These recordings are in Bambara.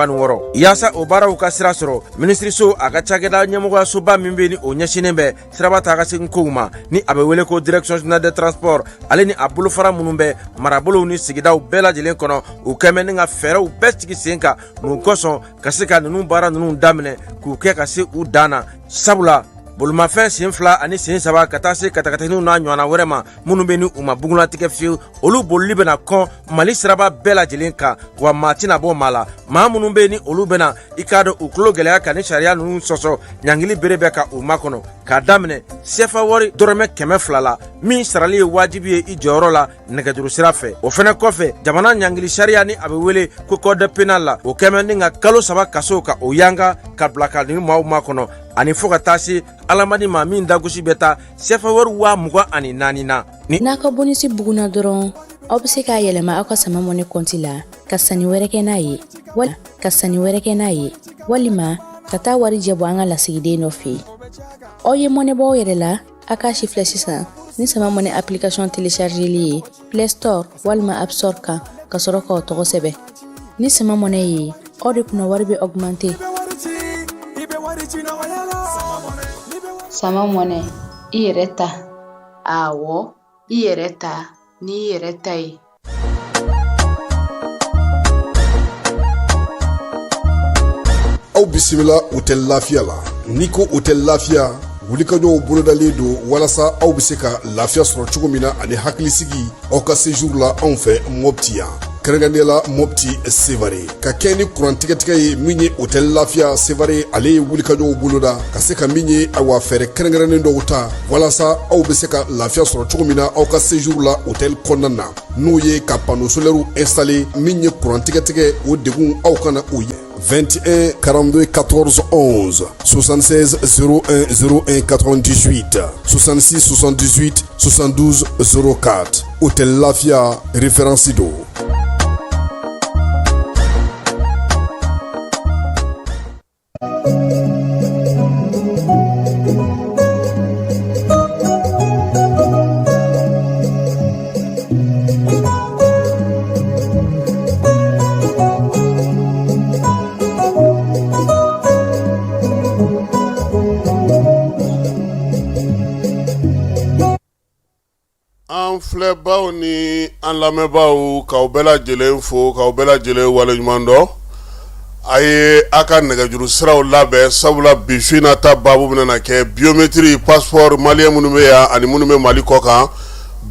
2026. Yaasa o baaraw ka sira sɔrɔ, minisiriso a ka cakɛda ɲɛmɔgɔyasoba min bɛ ni o ɲɛsinnen bɛ siraba taa ka segin kow ma, ni a bɛ wele ko Direction générale des transports, ale ni a bolofara minnu bɛ marabolow ni sigidaw bɛɛ lajɛlen kɔnɔ, u kɛmɛ ni ka fɛɛrɛw bɛɛ sigi sen kan mun kosɔn ka se ka ninnu baara ninnu daminɛ k'u kɛ ka se u dan na. Sabula bolimafɛn sen 2 ani sen 3 ka taa se katakataniw n'a ɲɔgɔnna wɛrɛ ma minnu bɛ ni u ma bugunnatigɛ fiyewu, olu bolili bɛna kɔn Mali siraba bɛɛ lajɛlen kan, wa maa tɛna bɔ maa la. Maa minnu bɛ ni olu bɛna i k'a dɔn u tulo gɛlɛya ka ni sariya ninnu sɔsɔ, ɲangili bere bɛ ka u makɔnɔ k'a daminɛ sefa wari dɔrɔmɛ 200 la, min sarali ye wajibi ye i jɔyɔrɔ la nɛgɛjuru sira fɛ. O fɛnɛ kɔfɛ, jamana ɲangili sariya ni a bɛ wele ko code pénal la, o kɛmɛ ni ka kalo 3 kaso ka o yanga ka bila ka nin maaw makɔnɔ, ani fo ka taa se alamandi ma min dagosi bɛ taa sefa wari 24,000 na. Ni n'a ka bonisi bugunna dɔrɔn, aw bɛ se k'a yɛlɛma aw ka Sama Money kɔnti la ka sanni wɛrɛ kɛ n'a ye, wali ka sanni wɛrɛ kɛ n'a ye, walima ka taa wari jɛ bɔ an ka lasigiden dɔ fɛ yen. Aw ye mɔnɛ bɔ aw yɛrɛ la, a k'a sifilɛ sisan ni Sama Money application téléchargeli ye Play Store walima App Store kan, ka sɔrɔ k'aw tɔgɔ sɛbɛn. Ni Sama Money ye, aw de kunna wari bɛ augmenter. Sama Money, i yɛrɛ ta. Awɔ, i yɛrɛ ta n'i yɛrɛ ta ye. Aw bisimila Hôtel Lafiya la. N'i ko Hôtel Lafiya, wulikajɔw bolodalen don walasa aw bɛ se ka lafiya sɔrɔ cogo min na ani hakilisigi aw ka séjour la anw fɛ Mopti yan, kɛrɛnkɛrɛnnenya la Mopti Sevare. Ka kɛ ni kuran tigɛtigɛ ye, min ye Hôtel Lafiya Sevare, ale ye wulikajɔw boloda ka se ka min ye, awa, fɛɛrɛ kɛrɛnkɛrɛnnen dɔw ta walasa aw bɛ se ka lafiya sɔrɔ cogo min na aw ka séjour la hôtel kɔnɔna na, n'o ye ka panneau solaire installer. Min ye kuran tigɛtigɛ, o degun aw kana o ye. 21 42 14 11 76 01 01 98 66 78 72 04. Hôtel Lafia, référence don. An filɛbaw ni an lamɛnbaaw, k'aw bɛɛ lajɛlen fo, k'aw bɛɛ lajɛlen waleɲuman dɔn. A ye a ka nɛgɛjuru siraw labɛn, sabula bi su in na ta baabu bɛna na kɛ biométrie, passeport malien minnu bɛ yan ani minnu bɛ Mali kɔ kan,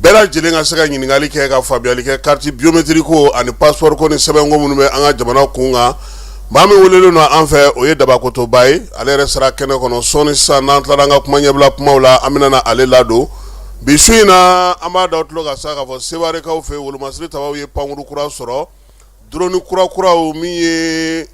bɛɛ lajɛlen ka se ka ɲininkali kɛ, ka faamuyali kɛ carte biométrie ko ani passeport ko ni sɛbɛnko minnu bɛ an ka jamana kun kan. Maa min welelen don an fɛ, o ye Dabakotoba ye. Ale yɛrɛ sera kɛnɛ kɔnɔ sɔɔni sisan. N'an tilala an ka kuma ɲɛbila kumaw la, an bɛna na ale ladon. Bi su in na, an b'a da tulo kan sa k'a fɔ Sewarekaw fɛ, wolomasiri tabaw ye pankuru kura sɔrɔ, drone kura kuraw. Min ye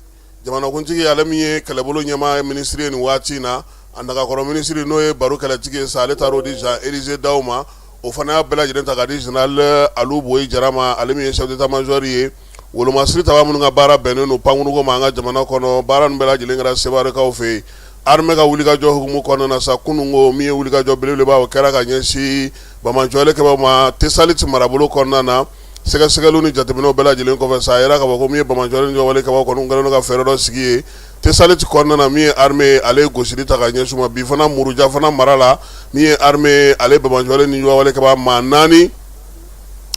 jamanakuntigi, ale min ye kɛlɛbolo ɲɛmaa minisiri ye nin waati in na, a nagakɔrɔ minisiri, n'o ye baro kɛlɛtigi ye sa, ale taar'o di Jean Élisée Dao ma. O fana y'a bɛɛ lajɛlen ta ka di général Alou Boyi Jara ma, ale min ye chef d'état major ye. Wolomasiri taba minnu ka baara bɛnnen don pankuruko ma an ka jamana kɔnɔ, baara ninnu bɛɛ lajɛlen kɛra Sewarekaw fɛ yen. Armée ka wulikajɔ hukumu kɔnɔna na sa, kununko min ye wulikajɔ belebeleba, o kɛra ka ɲɛsin banbaanciwale kɛbaaw ma Tesaliti marabolo kɔnɔna na. Sɛgɛsɛgɛliw ni jateminɛw bɛɛ lajɛlen kɔfɛ sa, a yira k'a fɔ ko min ye banbaanciwale ni kɛbaaw kɔni kɛlen don ka fɛɛrɛ dɔ sigi ye Tesaliti kɔnɔna na. Min ye armée, ale ye gosili ta ka ɲɛsin u ma. Bi fana, Muruja fana mara la, min ye armée, ale banbaanciwale ni wale kɛbaa maa 4,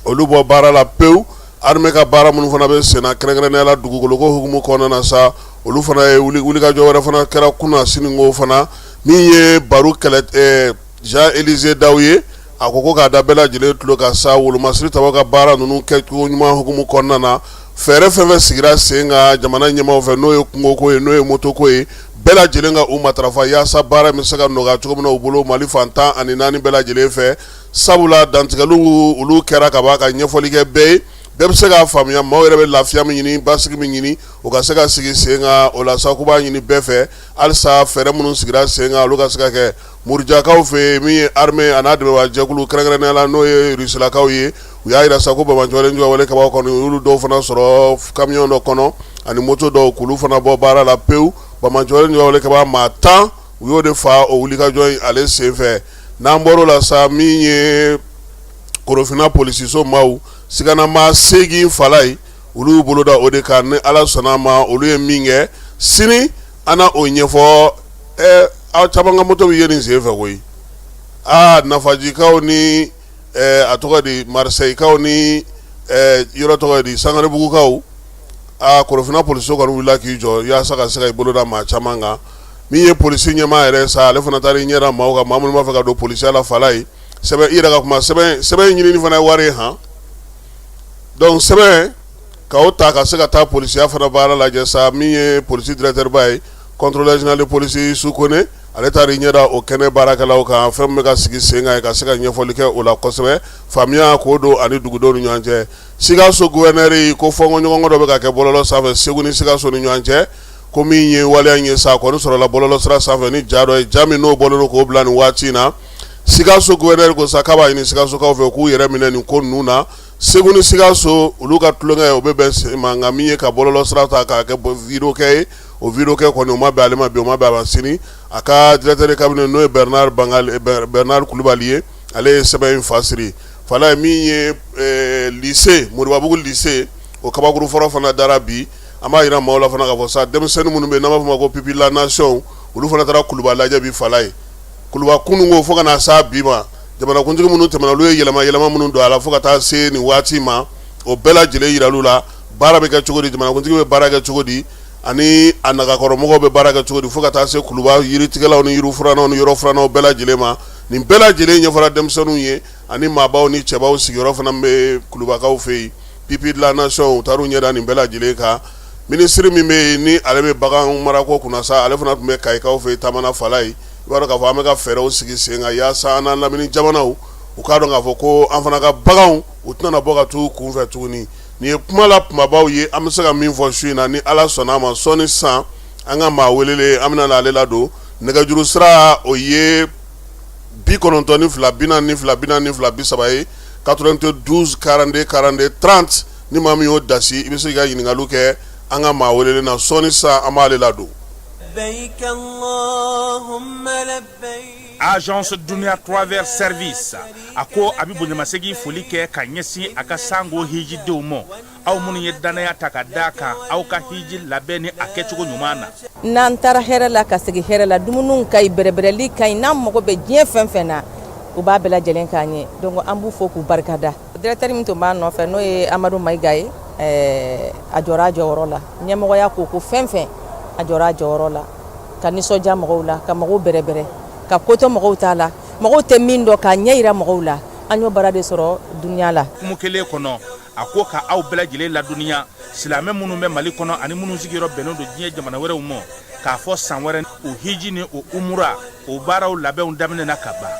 olu bɔ baara la pewu. Armée ka baara minnu fana bɛ senna, kɛrɛnkɛrɛnnenya la dugukoloko hukumu kɔnɔna na sa, olu fana ye wulikajɔ wɛrɛ fana kɛra kunun siniko fana. Min ye baro kɛlɛ Jean Élisée Dao ye, a ko k'a da bɛɛ lajɛlen tulo kan sa, wolomasiri tabaw ka baara ninnu kɛcogo ɲuman hukumu kɔnɔna na, fɛɛrɛ fɛn fɛn sigira sen kan jamana ɲɛmaaw fɛ, n'o ye kungoko ye, n'o ye motoko ye, bɛɛ lajɛlen ka u matarafa yaasa baara bɛ se ka nɔgɔya cogo min na u bolo Mali fan 14 bɛɛ lajɛlen fɛ. Sabula dantigɛliw olu kɛra ka ban, ka ɲɛfɔli kɛ bɛɛ ye, bɛɛ bɛ se k'a faamuya. Maaw yɛrɛ bɛ lafiya min ɲini, basigi min ɲini, o ka se ka sigi sen kan. O la sa, k'u b'a ɲini bɛɛ fɛ halisa, fɛɛrɛ minnu sigira sen kan, olu ka se ka kɛ. Murujakaw fɛ, min ye armée a n'a dɛmɛbaa jɛkulu, kɛrɛnkɛrɛnnenya la n'o ye Rusilakaw ye, u y'a jira sa ko banbaanciwale juguwale kɛbaaw kɔni, u y'olu dɔw fana sɔrɔ camion dɔ kɔnɔ ani moto dɔw, k'olu fana bɔ baara la pewu. Banbaanciwale juguwale kɛbaa maa 10, u y'o de fa o wulikajɔ in ale senfɛ. N'an bɔr'o la sa, min ye Korofina polisiso maaw, sigana maa 8 fala ye, olu y'u bolo da o de kan. Ni Ala sɔnna a ma, olu ye min kɛ, sini an na o ɲɛfɔ. Aw caman ka moto bɛ ye nin sen fɛ koyi. Aa, Nafajikaw ni a tɔgɔ di, Marisɛyikaw ni yɔrɔ tɔgɔ di, Sangarebugukaw. Aa, Korofina polisiso kɔni wulila k'i jɔ yaasa ka se ka i bolo da maa caman kan. Min ye polisi ɲɛmaa yɛrɛ sa, ale fana taara i ɲɛ da maaw kan, maa minnu b'a fɛ ka don polisiya la. Falaye, sɛbɛn, i yɛrɛ ka kuma, sɛbɛn ɲinini fana ye wari ye han. Donc sɛbɛn ka o ta ka se ka taa polisiya fana baara lajɛ sa. Min ye polisi directeur ba ye, contrôleur général de police Issou Kone, ale taara i ɲɛ da o kɛnɛ baarakɛlaw kan, fɛn min bɛ ka sigi sen kan, ka se ka ɲɛfɔli kɛ o la kosɛbɛ, faamuya k'o don ani dugudenw ni ɲɔgɔn cɛ. Sikaso gouverneur ko fɔnkɔɲɔgɔnkɔ dɔ bɛ ka kɛ bɔlɔlɔ sanfɛ Segu ni Sikaso ni ɲɔgɔn cɛ, ko min ye waleya in ye sa, kɔni sɔrɔla bɔlɔlɔ sira sanfɛ ni ja dɔ ye, ja min n'o bɔlen don k'o bila nin waati in na. Sikaso gouverneur ko sa k'a b'a ɲini Sikasokaw fɛ k'u yɛrɛ minɛ nin ko ninnu na. Segu ni Sikaso, olu ka tulonkɛ o bɛ bɛn sen ma, nka min ye ka bɔlɔlɔ sira ta k'a kɛ vidéo kɛ ye, o vidéo kɛ kɔni, o ma bɛn ale ma bi, o ma bɛn a ma sini. A ka directeur de cabinet, n'o ye Bernard Bangali, Bernard Kulubali ye, ale ye sɛbɛn in fa siri. Falaye, min ye lycée Moribabugu lycée, o kabakuru fɔlɔ fana dara bi. An b'a jira maaw la fana k'a fɔ sa, denmisɛnnin minnu bɛ yen n'an b'a fɔ ma ko pupille la nation, olu fana taara Kuluba lajɛ bi. Falaye, Kuluba kununko fo ka na s'a bi ma, jamanakuntigi minnu tɛmɛna, olu ye yɛlɛma yɛlɛma minnu don a la fo ka taa se nin waati ma, o bɛɛ lajɛlen yiral'u la. Baara bɛ kɛ cogo di, jamanakuntigi bɛ baara kɛ cogo di, ani a nagakɔrɔmɔgɔw bɛ baara kɛ cogo di, fo ka taa se Kuluba yiritigɛlaw ni yirifurannaw ni yɔrɔfurannaw bɛɛ lajɛlen ma. Nin bɛɛ lajɛlen ɲɛfɔra denmisɛnninw ye, ani maabaw ni cɛbaw sigiyɔrɔ fana bɛ Kulubakaw fɛ yen. Pupille de la nation, u taar'u ɲɛ da nin bɛɛ lajɛlen kan. Minisiri min bɛ yen ni ale bɛ bagan marako kunna sa, ale fana tun bɛ Kayikaw fɛ yen taamana. Falaye, i b'a dɔn k'a fɔ an bɛ ka fɛɛrɛw sigi sen kan yaasa an n'an lamini jamanaw u k'a dɔn k'a fɔ ko an fana ka baganw, u tɛna bɔ ka t'u kunfɛ tuguni. Nin ye kuma la kumabaw ye an bɛ se ka min fɔ su in na. Ni Ala sɔnna a ma, sɔɔni sisan, an ka maa welelen, an bɛna ale ladon. Nɛgɛjuru sira, o ye 92 42 42 30 ye, 92 42 42 30. Ni maa min y'o dasi, i bɛ se k'i ka ɲininkaliw kɛ an ka maa welelen na. Sɔɔni sisan, an b'ale ladon. Agence Dunia Travel Service a ko a bɛ bonyamasegin foli kɛ ka ɲɛsin a ka sango hijidenw ma, aw minnu ye dannaya ta ka da kan aw ka hiji labɛn ni a kɛcogo ɲuman na. N'an taara hɛrɛ la ka segin hɛrɛ la, dumuniw ka ɲi, bɛrɛbɛrɛli ka ɲi, n'an mago bɛ diɲɛ fɛn fɛn na, u b'a bɛɛ lajɛlen k'an ye. Donc an b'u fo k'u barikada. Directeur min tun b'a nɔfɛ, n'o ye Amadu Mayiga ye, a jɔra a jɔyɔrɔ la. Ɲɛmɔgɔya ko ko fɛn fɛn, a jɔra a jɔyɔrɔ la ka nisɔndiya mɔgɔw la, ka mɔgɔw bɛrɛbɛrɛ, ka ko to mɔgɔw t'a la, mɔgɔw tɛ min dɔn, k'a ɲɛ yira mɔgɔw la. An y'o baara de sɔrɔ Dunia la. Hukumu kelen kɔnɔ, a ko ka aw bɛɛ lajɛlen ladɔnniya, silamɛ minnu bɛ Mali kɔnɔ ani minnu sigiyɔrɔ bɛnnen don diɲɛ jamana wɛrɛw ma, k'a fɔ san wɛrɛ o hiji ni o umura, o baaraw labɛnw daminɛna ka ban.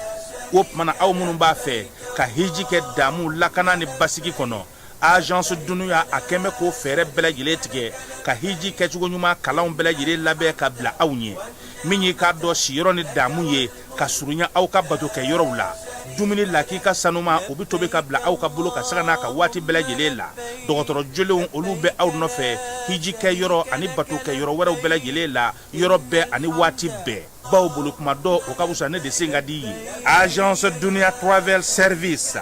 O tuma na, aw minnu b'a fɛ ka hiji kɛ damu, lakana ni basigi kɔnɔ, Agence Dunia a kɛn bɛ k'o fɛɛrɛ bɛɛ lajɛlen tigɛ ka hiji kɛcogo ɲuman kalanw bɛɛ lajɛlen labɛn ka bila aw ɲɛ. Min y'i k'a dɔn siyɔrɔ ni damu ye ka surunya aw ka batokɛ yɔrɔw la, dumuni lakika sanuma, o bɛ tobi ka bila aw ka bolo ka sanga n'a ka waati bɛɛ lajɛlen la. Dɔgɔtɔrɔ jolenw, olu bɛ aw nɔfɛ hiji kɛ yɔrɔ ani batokɛ yɔrɔ wɛrɛw bɛɛ lajɛlen la, yɔrɔ bɛɛ ani waati bɛɛ, baw bolo kuma dɔ o ka fisa ne de sen ka di ye. Agence Dunia Travel Service,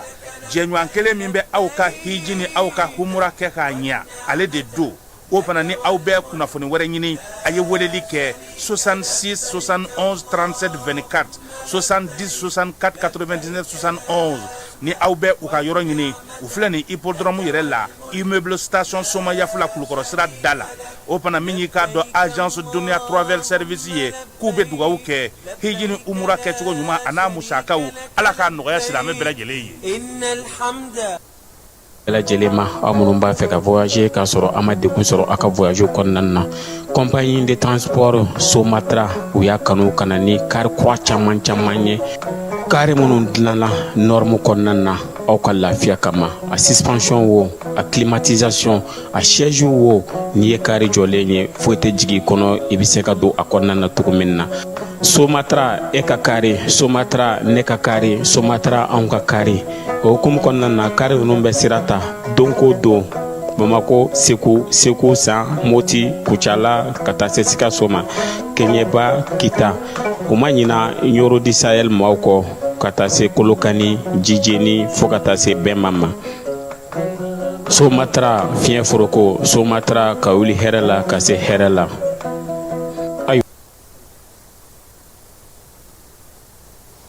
jɛɲɔgɔn kelen min bɛ aw ka hiji ni aw ka humura kɛ k'a ɲɛ, ale de don. O fana ni aw bɛ kunnafoni wɛrɛ ɲini, a ye weleli kɛ 66 71 37 24, 70 64 99 71. Ni aw bɛ u ka yɔrɔ ɲini, u filɛ nin hippodrome yɛrɛ la, immeuble station Somayafula, Kulukɔrɔ sira da la. O fana, min y'i k'a dɔn Agence Dunia Travel Service ye, k'u bɛ dugawu kɛ hiji ni umura kɛcogo ɲuman a n'a musakaw, Ala k'a nɔgɔya silamɛ bɛɛ lajɛlen ye. Bɛɛ lajɛlen ma, aw minnu b'a fɛ ka voyager k'a sɔrɔ a ma degun sɔrɔ aw ka voyage kɔnɔna na, compagnie de transport Somatra, u y'a kanu ka na ni kari kura caman caman ye, kari minnu dilanna norme kɔnɔna na aw ka lafiya kama. A suspension wo, a climatisation, a siège wo, n'i ye kari jɔlen ye, foyi tɛ jigin i kɔnɔ, i bɛ se ka don a kɔnɔna na cogo min na. Somatra, e ka kari Somatra, ne ka kari Somatra, anw ka kari. O hukumu kɔnɔna na, kari ninnu bɛ sira ta don ko don Bamako, Segu, Segu San, Moti, Kucala, ka taa se Sikaso ma, Kɛɲɛba, Kita. U ma ɲina Ɲɔrɔ du Sahel maaw kɔ, ka taa se Kolokani, Jijeni, fo ka taa se Bɛnba ma. Somatra fiɲɛ foroko Somatra ka wuli hɛrɛ la ka se hɛrɛ la.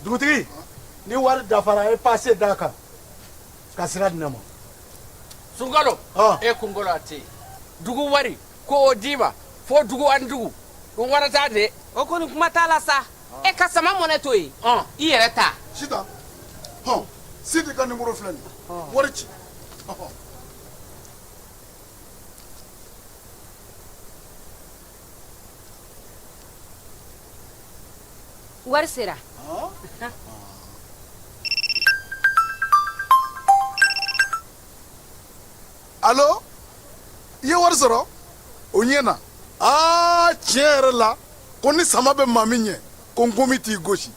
Dugutigi, ni wari dafara, e pase d'a kan ka sira di ne ma. Sunkalo, e kunkolo a tɛ dugu wari ko o d'i ma fo dugu ani dugu dun warata de. O kɔni kuma t'a la sa, e ka sama mɔnɛ to yen, i yɛrɛ ta. Sitan, hɔn, Sidi ka nimoro filɛ nin ye, wari ci. Wari sera. Alo, i ye wari sɔrɔ o ɲɛ na. Aa, tiɲɛ yɛrɛ la, ko ni sama bɛ maa min ɲɛ, ko nkomi t'i gosi.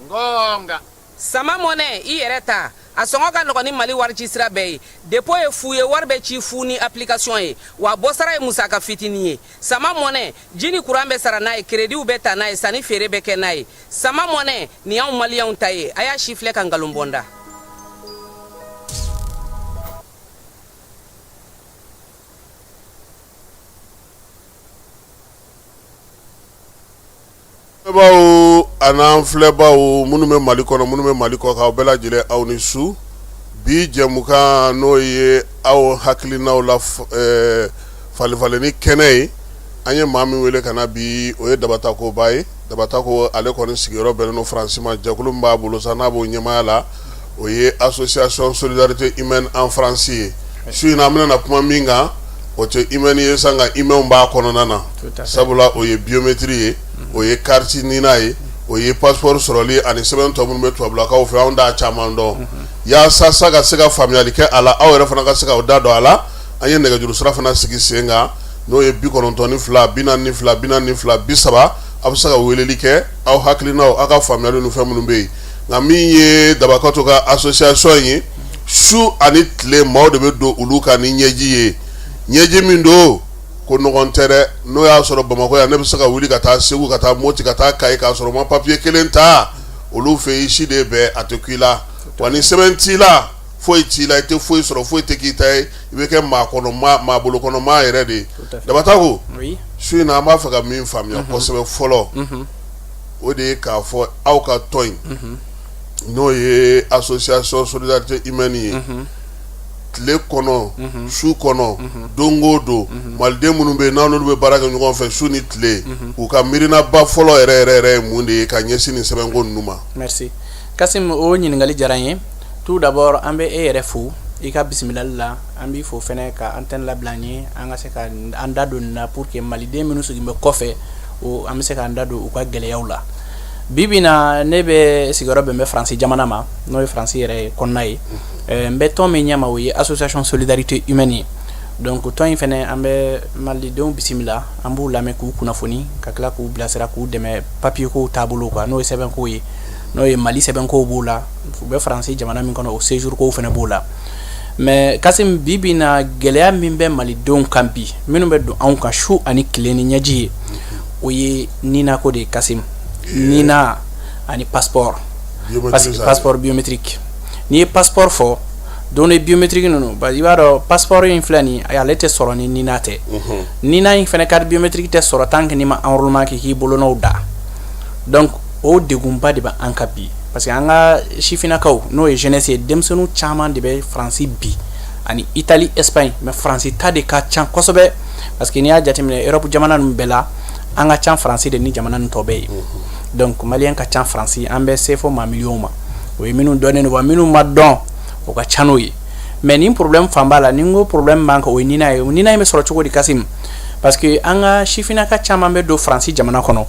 Nka sama mɔnɛ, i yɛrɛ ta, a sɔngɔ ka nɔgɔn ni Mali wari ci sira bɛɛ ye. Dépôt ye fu ye, wari bɛ ci fu ni application ye, wa bɔsara ye musaka fitinin ye. Sama mɔnɛ, ji ni kuran bɛ sara n'a ye, créditw bɛ ta n'a ye, sanni feere bɛ kɛ n'a ye. Sama mɔnɛ nin y'anw maliyɛnw ta ye. A y'a si filɛ ka nkalon bɔ n da. Baw an'an filɛbaw minnu bɛ Mali kɔnɔ, minnu bɛ Mali kɔkan, aw bɛɛ lajɛlen aw ni su. Bi jɛmukan, n'o ye aw hakilinaw la falenfalenni kɛnɛ ye, an ye maa min wele ka na bi, o ye Dabatakoba ye. Dabatako, ale kɔni sigiyɔrɔ bɛnnen don Faransi ma. Jɛkulu min b'a bolo sa, n'a b'o ɲɛmaaya la, o ye Association Solidarité Humaine en France ye. Su in na, an bɛna na kuma min kan, o tɛ humaine ye sa, nka humain b'a kɔnɔna na, sabula o ye biométrie ye, o ye carte NINA ye, o ye passeport sɔrɔli ani sɛbɛn tɔ minnu bɛ tubabulakaw fɛ. Anw t'a caman dɔn. Yaasa sa ka se ka faamuyali kɛ a la, aw yɛrɛ fana ka se k'aw da don a la, an ye nɛgɛjuru sira fana sigi sen kan, n'o ye 92 42 42 30. A bɛ se ka weleli kɛ, aw hakilinaw, aw ka faamuyali ni fɛn minnu bɛ yen. Nka min ye Dabakato ka association ye, su ani tile maaw de bɛ don olu kan ni ɲɛji ye. Ɲɛji min don, ko nɔgɔn tɛ dɛ. N'o y'a sɔrɔ Bamakɔ yan, ne bɛ se ka wuli ka taa Segu, ka taa Moti, ka taa Kayi, k'a sɔrɔ ma papiye kelen ta. Olu fɛ i si de bɛɛ a tɛ ku i la wa. Ni sɛbɛn t'i la, foyi t'i la, i tɛ foyi sɔrɔ, foyi tɛ k'i ta ye, i bɛ kɛ maa kɔnɔ maa bolo kɔnɔ maa yɛrɛ de ye. Dabatako, su in na, an b'a fɛ ka min faamuya kosɛbɛ fɔlɔ, o de ye k'a fɔ aw ka tɔn in, n'o ye Association Solidarité Humaine ye, tile kɔnɔ, su kɔnɔ, don o don, maliden minnu bɛ yen, n'aw n'olu bɛ baara kɛ ɲɔgɔn fɛ su ni tile, u ka miirinaba fɔlɔ yɛrɛ yɛrɛ yɛrɛ ye mun de ye ka ɲɛsin nin sɛbɛnko ninnu ma? Merci Kasim, o ɲininkali diyara n ye. Tout d'abord, an bɛ e yɛrɛ fo i ka bisimilali la. An b'i fo fɛnɛ ka antenne labila an ye, an ka se ka an da don nin na pour que maliden minnu sigilen bɛ kɔfɛ, o an bɛ se k'an da don u ka gɛlɛyaw la. Bi bi na, ne bɛ sigiyɔrɔ bɛn bɛ Faransi jamana ma, n'o ye Faransi yɛrɛ kɔnɔna ye. N bɛ tɔn min ɲɛma, o ye Association Solidarité Humaine ye. Donc tɔn in fɛnɛ, an bɛ malidenw bisimila, an b'u lamɛn, k'u kunnafoni, ka tila k'u bilasira, k'u dɛmɛ papier kow taabolo kan, n'o ye sɛbɛnkow ye, n'o ye Mali sɛbɛnkow b'o la, u bɛ Faransi jamana min kɔnɔ, o séjour kow fɛnɛ b'o la. Mais Kasim, bi bi na, gɛlɛya min bɛ malidenw kan bi, minnu bɛ don anw kan su ani tile ni ɲɛji ye, o ye NINA ko de ye. Kasim, NINA ani passeport, passeport biométrique. N'i ye passeport fɔ, données biométriques ninnu, i b'a dɔn passeport in filɛ nin, ale tɛ sɔrɔ ni NINA tɛ. NINA in fɛnɛ, carte biométrique tɛ sɔrɔ tant que n'i ma enrôlement kɛ, k'i bolonɔw da. Donc o degunba de bɛ an kan bi, parce que an ka sifinnakaw, n'o ye jeunesse ye, denmisɛnnin caman de bɛ Faransi bi ani Italie, Espagne, mais Faransi ta de ka ca kosɛbɛ, parce que n'i y'a jateminɛ Europe jamana ninnu bɛɛ la, an ka ca Faransi de ni jamana ninnu tɔ bɛɛ ye. Donc malien ka ca Faransi, an bɛ se fo maa miliyɔn ma. O ye minnu dɔnnen don, wa minnu ma dɔn, o ka ca n'o ye. Mais nin problème fanba la, ni n ko problème b'an kan, o ye NINA ye. NINA in bɛ sɔrɔ cogo di, Kasim? Parce que an ka sifinnaka caman bɛ don Faransi jamana kɔnɔ,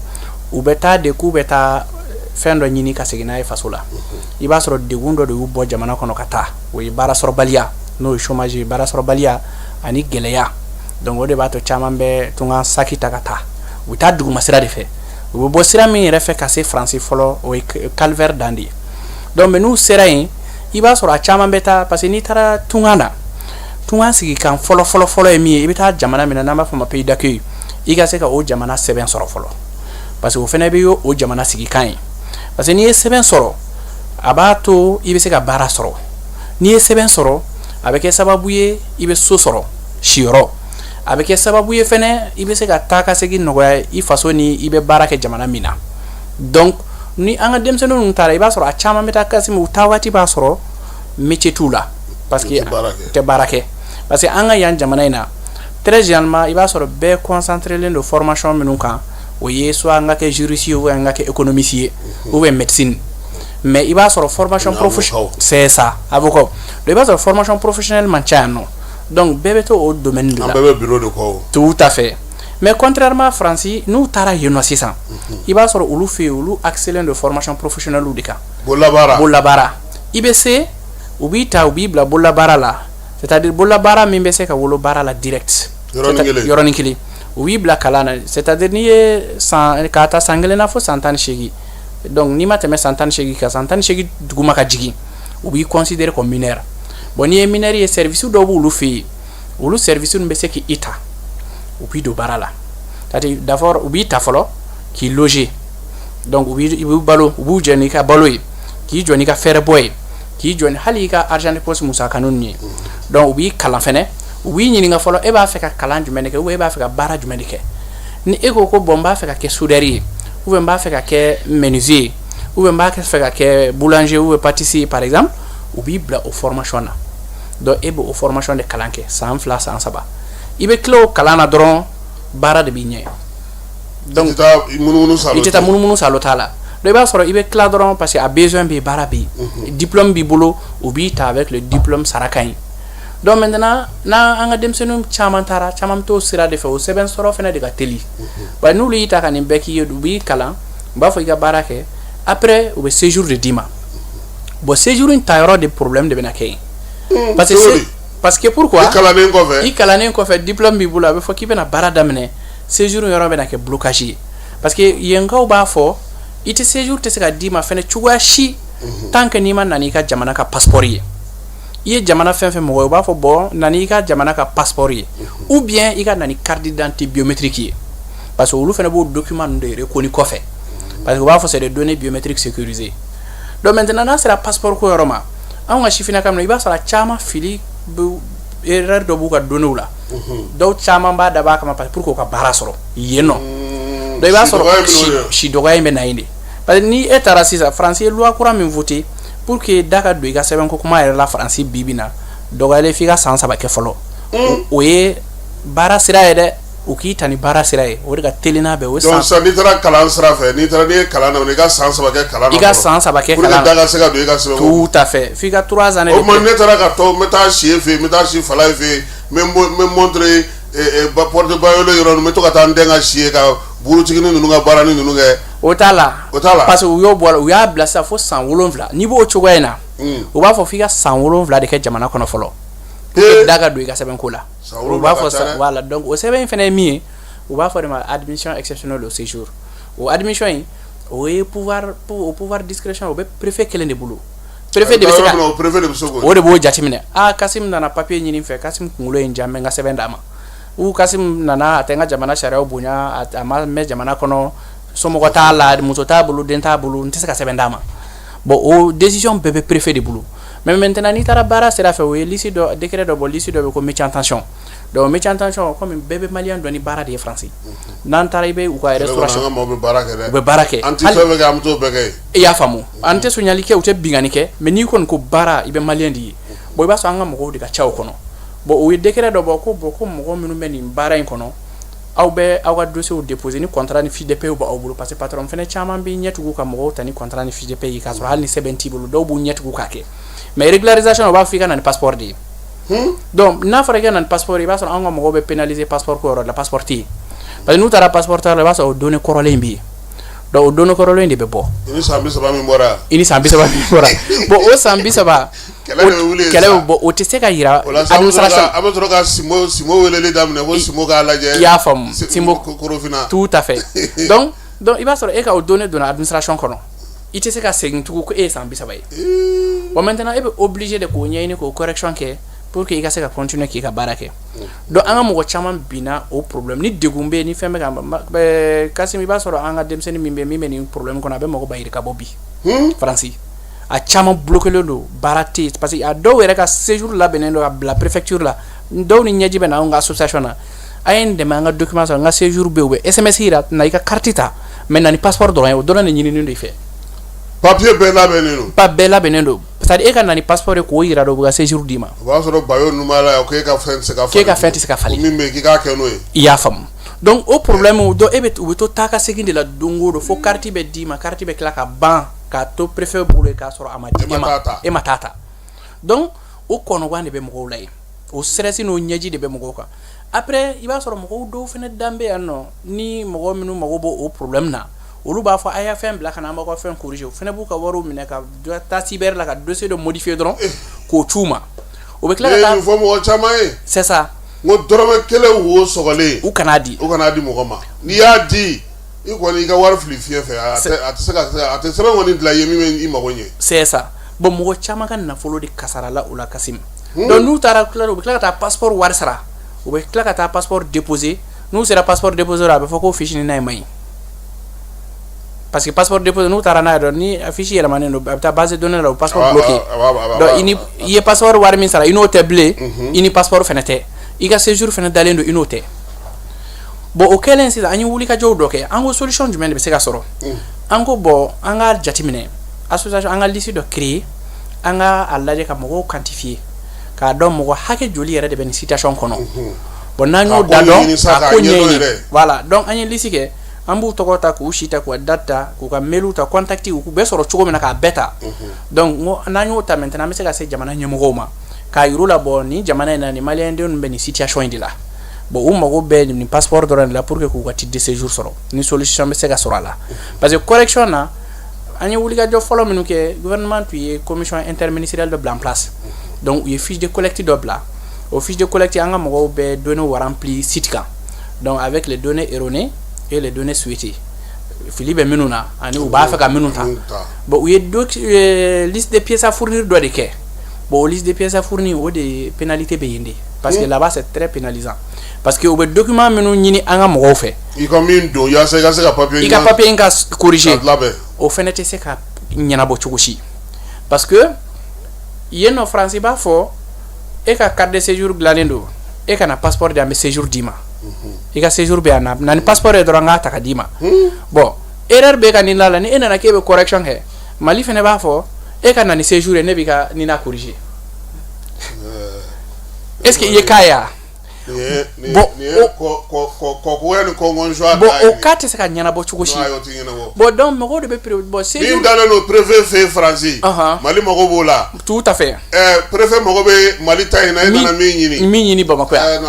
u bɛ taa de k'u bɛ taa fɛn dɔ ɲini ka segin n'a ye faso la. I b'a sɔrɔ degun dɔ de y'u bɔ jamana kɔnɔ ka taa, o ye baarasɔrɔbaliya, n'o ye chômage ye, baarasɔrɔbaliya ani gɛlɛya. Donc o de b'a to caman bɛ tunga saki ta ka taa. U bɛ taa duguma sira de fɛ. U bɛ bɔ sira min yɛrɛ fɛ ka se Faransi fɔlɔ, o ye calvaire dan de ye. Donc mais n'u sera yen, i b'a sɔrɔ a caman bɛ taa, parce que n'i taara tunga na, tunga sigikan fɔlɔ fɔlɔ fɔlɔ ye min ye, i bɛ taa jamana min na n'an b'a fɔ o ma pays d'accueil, i ka se ka o jamana sɛbɛn sɔrɔ fɔlɔ, parce que o fana bɛ o jamana sigikan ye. Parce que n'i ye sɛbɛn sɔrɔ, a b'a to i bɛ se ka baara sɔrɔ. N'i ye sɛbɛn sɔrɔ, A bɛ kɛ sababu ye i bɛ so sɔrɔ, siyɔrɔ. A bɛ kɛ sababu ye fɛnɛ i bɛ se ka taa ka segin nɔgɔya i faso ni i bɛ baara kɛ jamana min na. Donc ni an ka denmisɛnnin ninnu taara, i b'a sɔrɔ a caman bɛ taa, Kassim, u taa waati b'a sɔrɔ métier t'u la, parce que tɛ baara kɛ. Parce que an ka yan jamana in na, très généralement, i b'a sɔrɔ bɛɛ concentré don formation minnu kan, o ye soit an ka kɛ juriste ye ou an ka kɛ économiste ye ou bien médecine. Mais i b'a sɔrɔ formation professionnelle, c'est ça, avocat. Donc i b'a sɔrɔ formation professionnelle man ca yan nɔ. Donc bɛɛ bɛ to o domaine de la. An bɛɛ bɛ bureau de kɔ. Tout à fait. Mais contrairement à Faransi, n'u taara yen nɔ sisan, i b'a sɔrɔ olu fɛ yen, olu axélen don formation professionnelle de kan. Bololabaara. Bololabaara. I bɛ se, u b'i ta, u b'i bila bololabaara la, c'est à dire bololabaara min bɛ se ka wolo baara la direct. Yɔrɔnin kelen. Yɔrɔnin kelen. U b'i bila kalan na, c'est à dire n'i ye san k'a ta san 1 na fo san 18. Donc n'i ma tɛmɛ san 18 kan, san 18 duguma ka jigin, u b'i considérer comme mineur. Bon, n'i ye mineur ye, service dɔw b'olu fɛ yen, olu service bɛ se k'i ta, u b'i don baara la. C'est à dire d'abord u b'i ta fɔlɔ k'i loger. Donc u b'i balo, u b'u jɔ n'i ka balo ye, k'i jɔ n'i ka fɛɛrɛbɔ ye, k'i jɔ ni hali i ka argent de poche musakanin ninnu ye. Donc u b'i kalan fɛnɛ, u b'i ɲininka fɔlɔ e b'a fɛ ka kalan jumɛn de kɛ ou e b'a fɛ ka baara jumɛn de kɛ. Ni e ko ko bon, n b'a fɛ ka kɛ soudeur ye, ou bien n b'a fɛ ka kɛ menuisier ye, ou bien n b'a fɛ ka kɛ boulanger ou bien pâtissier par exemple, u b'i bila o formation na. Donc e b'o formation de kalan kɛ san 2, san 3, i bɛ tila o kalan na dɔrɔn, baara de b'i ɲɛ. Donc i tɛ taa munumunu salo, i tɛ taa munumunu salo t'a la. Donc i b'a sɔrɔ i bɛ tila dɔrɔn, parce que a besoin bɛ yen, baara bɛ yen, diplôme b'i bolo, u b'i ta avec le diplôme, sara ka ɲi. Donc maintenant n'an ka denmisɛnnin caman taara, caman bɛ t'o sira de fɛ, o sɛbɛn sɔrɔ fana de ka teli. Bari n'olu y'i ta ka nin bɛɛ k'i ye, u b'i kalan, u b'a fɔ i ka baara kɛ, après u bɛ séjour de d'i ma. Bon, séjour in ta yɔrɔ de problème de bɛna kɛ yen. Parce que pourquoi? I kalannen kɔfɛ. I kalannen kɔfɛ, diplôme b'i bolo, a bɛ fɔ k'i bɛna baara daminɛ, séjour yɔrɔ bɛna kɛ blocage ye. Parce que yenkaw b'a fɔ i tɛ séjour tɛ se ka d'i ma fɛnɛ cogoya si tant que n'i ma na n'i ka jamana ka passeport ye. I ye jamana fɛn fɛn mɔgɔ ye, u b'a fɔ bon, na n'i ka jamana ka passeport ye, ou bien i ka na ni carte d'identité biométrique ye, parce que olu fana b'o document ninnu de reconnu kɔfɛ, parce que u b'a fɔ c'est des données biométriques sécurisées. Donc maintenant n'a sera passeport ko yɔrɔ ma, anw ka sifinnaka minnu, i b'a sɔrɔ a caman fili, erreur dɔ b'u ka données la. Dɔw caman b'a dabɔ a kama parce que pour que u ka baara sɔrɔ yen nɔ. Donc i b'a sɔrɔ si dɔgɔya in bɛ na yen de, parce que ni e taara sisan, Faransi ye loi kura min voté pour que da ka don i ka sɛbɛnko kuma yɛrɛ la Faransi bi bi na, dɔgɔyalen f'i ka san 3 kɛ fɔlɔ. O ye baara sira ye dɛ, u k'i ta ni baara sira ye, o de ka teli n'a bɛɛ. O san, donc sisan n'i taara kalan sira fɛ, n'i taara n'i ye kalan daminɛ, i ka san 3 kɛ kalan na, i ka san 3 kɛ kalan na pour que da ka se ka don i ka sɛbɛnko, tout à fait, f'i ka 3 années. O tuma ne taara ka to, n bɛ taa si e fɛ yen, n bɛ taa si Falaye fɛ yen, n bɛ montre porte Bayolo yɔrɔ, n bɛ to ka taa n den ka si ye ka burutigini ninnu ka baara ni ninnu kɛ. O t'a la. O t'a la. Parce que u y'o bɔ a la, u y'a bila sisan fo san 7. N'i b'o cogoya in na, u b'a fɔ f'i ka san 7 de kɛ jamana kɔnɔ fɔlɔ pour que da ka don i ka sɛbɛnko la. U b'a fɔ voilà. Donc o sɛbɛn in fana ye min ye, u b'a fɔ de ma admission exceptionnelle au séjour. O admission in, o ye pouvoir, o pouvoir discrétion, o bɛ préfet kelen de bolo. Préfet de bɛ se ka préfet de bɛ se k'o o de b'o jateminɛ. Ah, Kasim nana papier ɲini n fɛ, Kasim kunkolo ye n diya, n bɛ n ka sɛbɛn d'a ma. Ou Kasim nana, a tɛ n ka jamana sariyaw bonya, a ma mɛn jamana kɔnɔ, somɔgɔ t'a la, muso t'a bolo, den t'a bolo, n tɛ se ka sɛbɛn d'a ma. Bon, o décision bɛɛ bɛ préfet de bolo. Mais maintenant n'i taara baara sira fɛ, o ye liste dɔ, décret dɔ bɔ, liste dɔ bɛ ko métier en tension. Donc métier en tension, comme bɛɛ bɛ malien dɔn ni baara de ye Faransi, n'an taara i bɛ u ka restauration an ka maaw bɛ baara kɛ dɛ. U bɛ baara kɛ. An tɛ fɛn fɛn kɛ, an bɛ t'o bɛɛ kɛ yen. I y'a faamu, an tɛ sonyali kɛ, u tɛ binkanni kɛ, mais n'i kɔni ko baara, i bɛ malien de ye. Bon, i b'a sɔrɔ an ka mɔgɔw de ka ca o kɔnɔ. Bon, u ye décret dɔ bɔ ko bon, ko mɔgɔ minnu bɛ nin baara in kɔnɔ, aw bɛ aw ka dossier déposer ni contrat ni fiche de paie b'aw bolo, parce que patron fɛnɛ caman b'i ɲɛtugu ka mɔgɔw ta ni contrat ni fiche de paie ye, k'a sɔrɔ hali ni sɛbɛn t'i bolo, dɔw b'u ɲɛtugu k'a kɛ. Mais régularisation, u b'a fɔ i ka na ni passeport de ye. Donc n'a fɔra i ka na ni passeport, i b'a sɔrɔ anw ka mɔgɔw bɛ pénaliser passeport ko yɔrɔ la, passeport tɛ yen, parce que n'u taara passeport ta la, i b'a sɔrɔ o données kɔrɔlen in bɛ yen. Donc o données kɔrɔlen de bɛ bɔ. I ni san 30 min bɔra. I ni san 30 min bɔra. Bon, o san 30, kɛlɛ de bɛ wuli yen. Kɛlɛ bɛ bɔ, o tɛ se ka yira. O la administration, an bɛ sɔrɔ ka Simo Simo weleli daminɛ ko Simo k'a lajɛ. I y'a faamu, Simo Korofina. Tout à fait. Donc i b'a sɔrɔ e ka o données donna administration kɔnɔ, i tɛ se ka segin tugun ko e ye san 30 ye. Bon, maintenant e bɛ obligé de k'o ɲɛɲini, k'o correction kɛ pour que i ka se ka continuer k'i ka baara kɛ. Donc an ka mɔgɔ caman binna o problème ni degun bɛ yen, ni fɛn bɛ ka Kasim, i b'a sɔrɔ an ka denmisɛnnin min bɛ nin problème kɔnɔ, a bɛ mɔgɔ ba yirika bɔ bi Faransi. A caman bloquélen don, baara tɛ yen, parce que a dɔw yɛrɛ ka séjour labɛnnen don ka bila préfecture la. Dɔw ni ɲɛji bɛ na anw ka association na: a ye n dɛmɛ, an ka document sɔrɔ, n ka séjour bɛ yen. U bɛ SMS yira na, i ka carte ta, mais na ni passeport dɔrɔn ye. O dɔrɔn de ɲininen don i fɛ. Papier bɛɛ labɛnnen don. Pa bɛɛ labɛnnen don, c'est à dire e ka na ni passeport ye k'o yira dɔrɔn, u bɛ ka séjour d'i ma. O b'a sɔrɔ bayo ninnu b'a la yan k'e ka fɛn tɛ se ka K'e ka fɛn tɛ se ka falen. Ko min bɛ yen k'i k'a kɛ n'o ye. I y'a faamu? Donc o problème dɔ, e bɛ u bɛ to taa ka segin de la don o don, fo carte bɛ d'i ma, carte bɛ tila ka ban k'a to préfet bolo yen k'a sɔrɔ a ma di e ma, e ma taa ta. Donc o kɔnɔgan de bɛ mɔgɔw la yen, o stress n'o ɲɛji de bɛ mɔgɔw kan. Après, i b'a sɔrɔ mɔgɔw dɔw fana dan bɛ yan nɔ, ni mɔgɔ minnu mago b'o o problème na, olu b'a fɔ a y'a fɛn bila ka na, an b'aw ka fɛn corriger. O fana b'u ka wariw minɛ ka taa cyber la ka dossier dɔ modifier dɔrɔn k'o c'u ma. O bɛ tila ka taa nin fɔ mɔgɔ caman ye. C'est ça. N ko dɔrɔmɛ kelen wo sɔgɔlen, u kan'a di. U kan'a di mɔgɔ ma. N'i y'a di, i kɔni i ka wari fili fiɲɛ fɛ. A tɛ se ka a tɛ sɛbɛn kɔni dilan i ye min bɛ i mago ɲɛ. C'est ça. Bon, mɔgɔ caman ka nafolo de kasarala o la, Kasim. Donc n'u taara tila, u bɛ tila ka taa passeport wari sara, u bɛ tila ka taa passeport déposer. N'u sera passeport déposer, a bɛ fɔ ko fiche ni n'a ye man ɲi, parce que passeport déposer, n'u taara n'a ye dɔrɔn, ni fiche yɛlɛmanen don, a bɛ taa base de données la, o passeport bloqué. Donc i ni i ye passeport wari min sara, i n'o tɛ bilen, i ni passeport fana tɛ, i ka séjour fana dalen don, i n'o tɛ. Bon, o kɛlen sisan, an ye wulikajɔw dɔ kɛ. An ko solution jumɛn de bɛ se ka sɔrɔ? An ko bon, an ka jateminɛ, association, an ka liste dɔ créer, an ka a lajɛ ka mɔgɔw quantifier k'a dɔn mɔgɔ hakɛ joli yɛrɛ de bɛ nin situation kɔnɔ. Bon, n'an y'o da dɔn, k'a ko ɲɛɲini, voilà. Donc an ye liste kɛ, an b'u tɔgɔ ta, k'u si ta, k'u ka date ta, k'u ka mail ta, contact, u k'u bɛɛ sɔrɔ cogo min na, k'a bɛɛ ta. Donc n ko n'an y'o ta maintenant, an bɛ se ka se jamana ɲɛmɔgɔw ma k'a yir'u la: bon, nin jamana in na, nin maliyɛn den bɛ nin situation in de la. Bon, u mago bɛ nin passeport dɔrɔn de la pour que k'u ka titre de séjour sɔrɔ, ni solution bɛ se ka sɔrɔ a la. Parce que correction na, an ye wulikajɔ fɔlɔ minnu kɛ, gouvernement tun ye commission interministérielle dɔ bila en place. Donc u ye fiche de collecte dɔ bila. O fiche de collecte, an ka mɔgɔw bɛ données rempli site kan, donc avec les données erronées et les données souhaitées, fili bɛ minnu na ani u b'a fɛ ka minnu ta. Bon, u ye liste de pièces à fournir dɔ de kɛ. Bon, o liste de pièces à fournir, o de pénalité bɛ yen de, parce que là-bas c'est très pénalisant, parce que u bɛ document minnu ɲini an ka mɔgɔw fɛ, i ka min don yaasa i ka se ka papier i ka papier in ka corriger, labɛn, o fɛnɛ tɛ se ka ɲɛnabɔ cogo si, parce que yen nɔ, France b'a fɔ e ka carte de séjour dilannen don, e ka na passeport di, an bɛ séjour d'i ma. I ka séjour bɛ yan, na ni passeport ye dɔrɔn, an k'a ta ka d'i ma. Bon, erreur bɛ ka nin la, ni e nana k'e bɛ correction kɛ, Mali fɛnɛ b'a fɔ e ka na ni séjour ye, ne b'i ka Nina corriger. Est ce que i ye cas ye wa? Bon, bon, o cas tɛ se ka ɲɛnabɔ cogo si. Bon, donc mɔgɔw de bɛ bon séjour min dalen don préfet fɛ yen Faransi, Mali mago b'o la. Tout à fait. Préfet mago bɛ Mali ta in na, e nana min ɲini. Min ɲini Bamakɔ yan.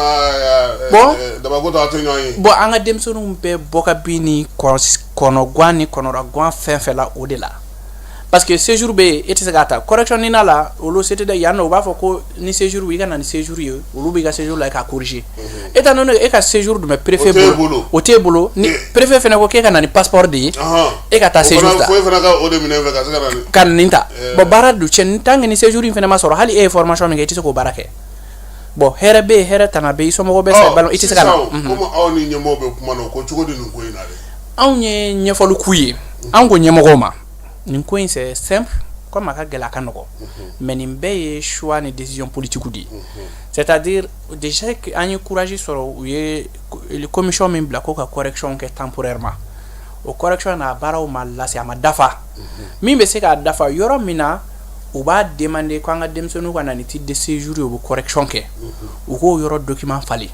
Bon, dabako tɔ a tɛ ɲɔgɔn ye. Bon, an ka denmisɛnninw bɛ bɔ ka bin ni kɔnɔguwan ni kɔnɔrɔguwan fɛn fɛn la, o de la, parce que séjour bɛ yen, e tɛ se k'a ta correction ni la. Olu c'était yan nɔ, u b'a fɔ ko ni séjour, i ka na ni séjour ye, olu b'i ka séjour la k'a corriger. E ta nɔnɔ, e ka séjour dun bɛ préfet bolo, o t'e bolo. Ni préfet fɛnɛ ko k'e ka na ni passeport de ye, e ka taa séjour ta, fo e fana ka o de minɛ fɛ ka se ka na ni ka nin ta. Bon, baara dun cɛ, tant que ni séjour in fɛnɛ ma sɔrɔ, hali e ye formation min kɛ, i tɛ se k'o baara kɛ. Bon, hɛrɛ bɛ yen, hɛrɛ tana bɛ yen, i somɔgɔw bɛ sa i tɛ se ka na. Komi aw ni ɲɛmɔgɔw bɛ kuma na, o ko cogo di nin ko in na dɛ? Anw ye ɲɛfɔli k'u ye. Anw ko ɲɛmɔgɔw ma, nin ko in, c'est simple comme a ka gɛlɛ, a ka nɔgɔ, mais nin bɛɛ ye choix ni décision politique de ye. C'est-à-dire déjà an ye courage sɔrɔ, u ye commission min bila ko ka correction kɛ temporairement, o correction n'a baaraw ma lase, a ma dafa. Min bɛ se k'a dafa, yɔrɔ min na u b'a demander ko an ka denmisɛnninw ka na ni titre de séjour ye, u bɛ correction kɛ, u k'o yɔrɔ document falen.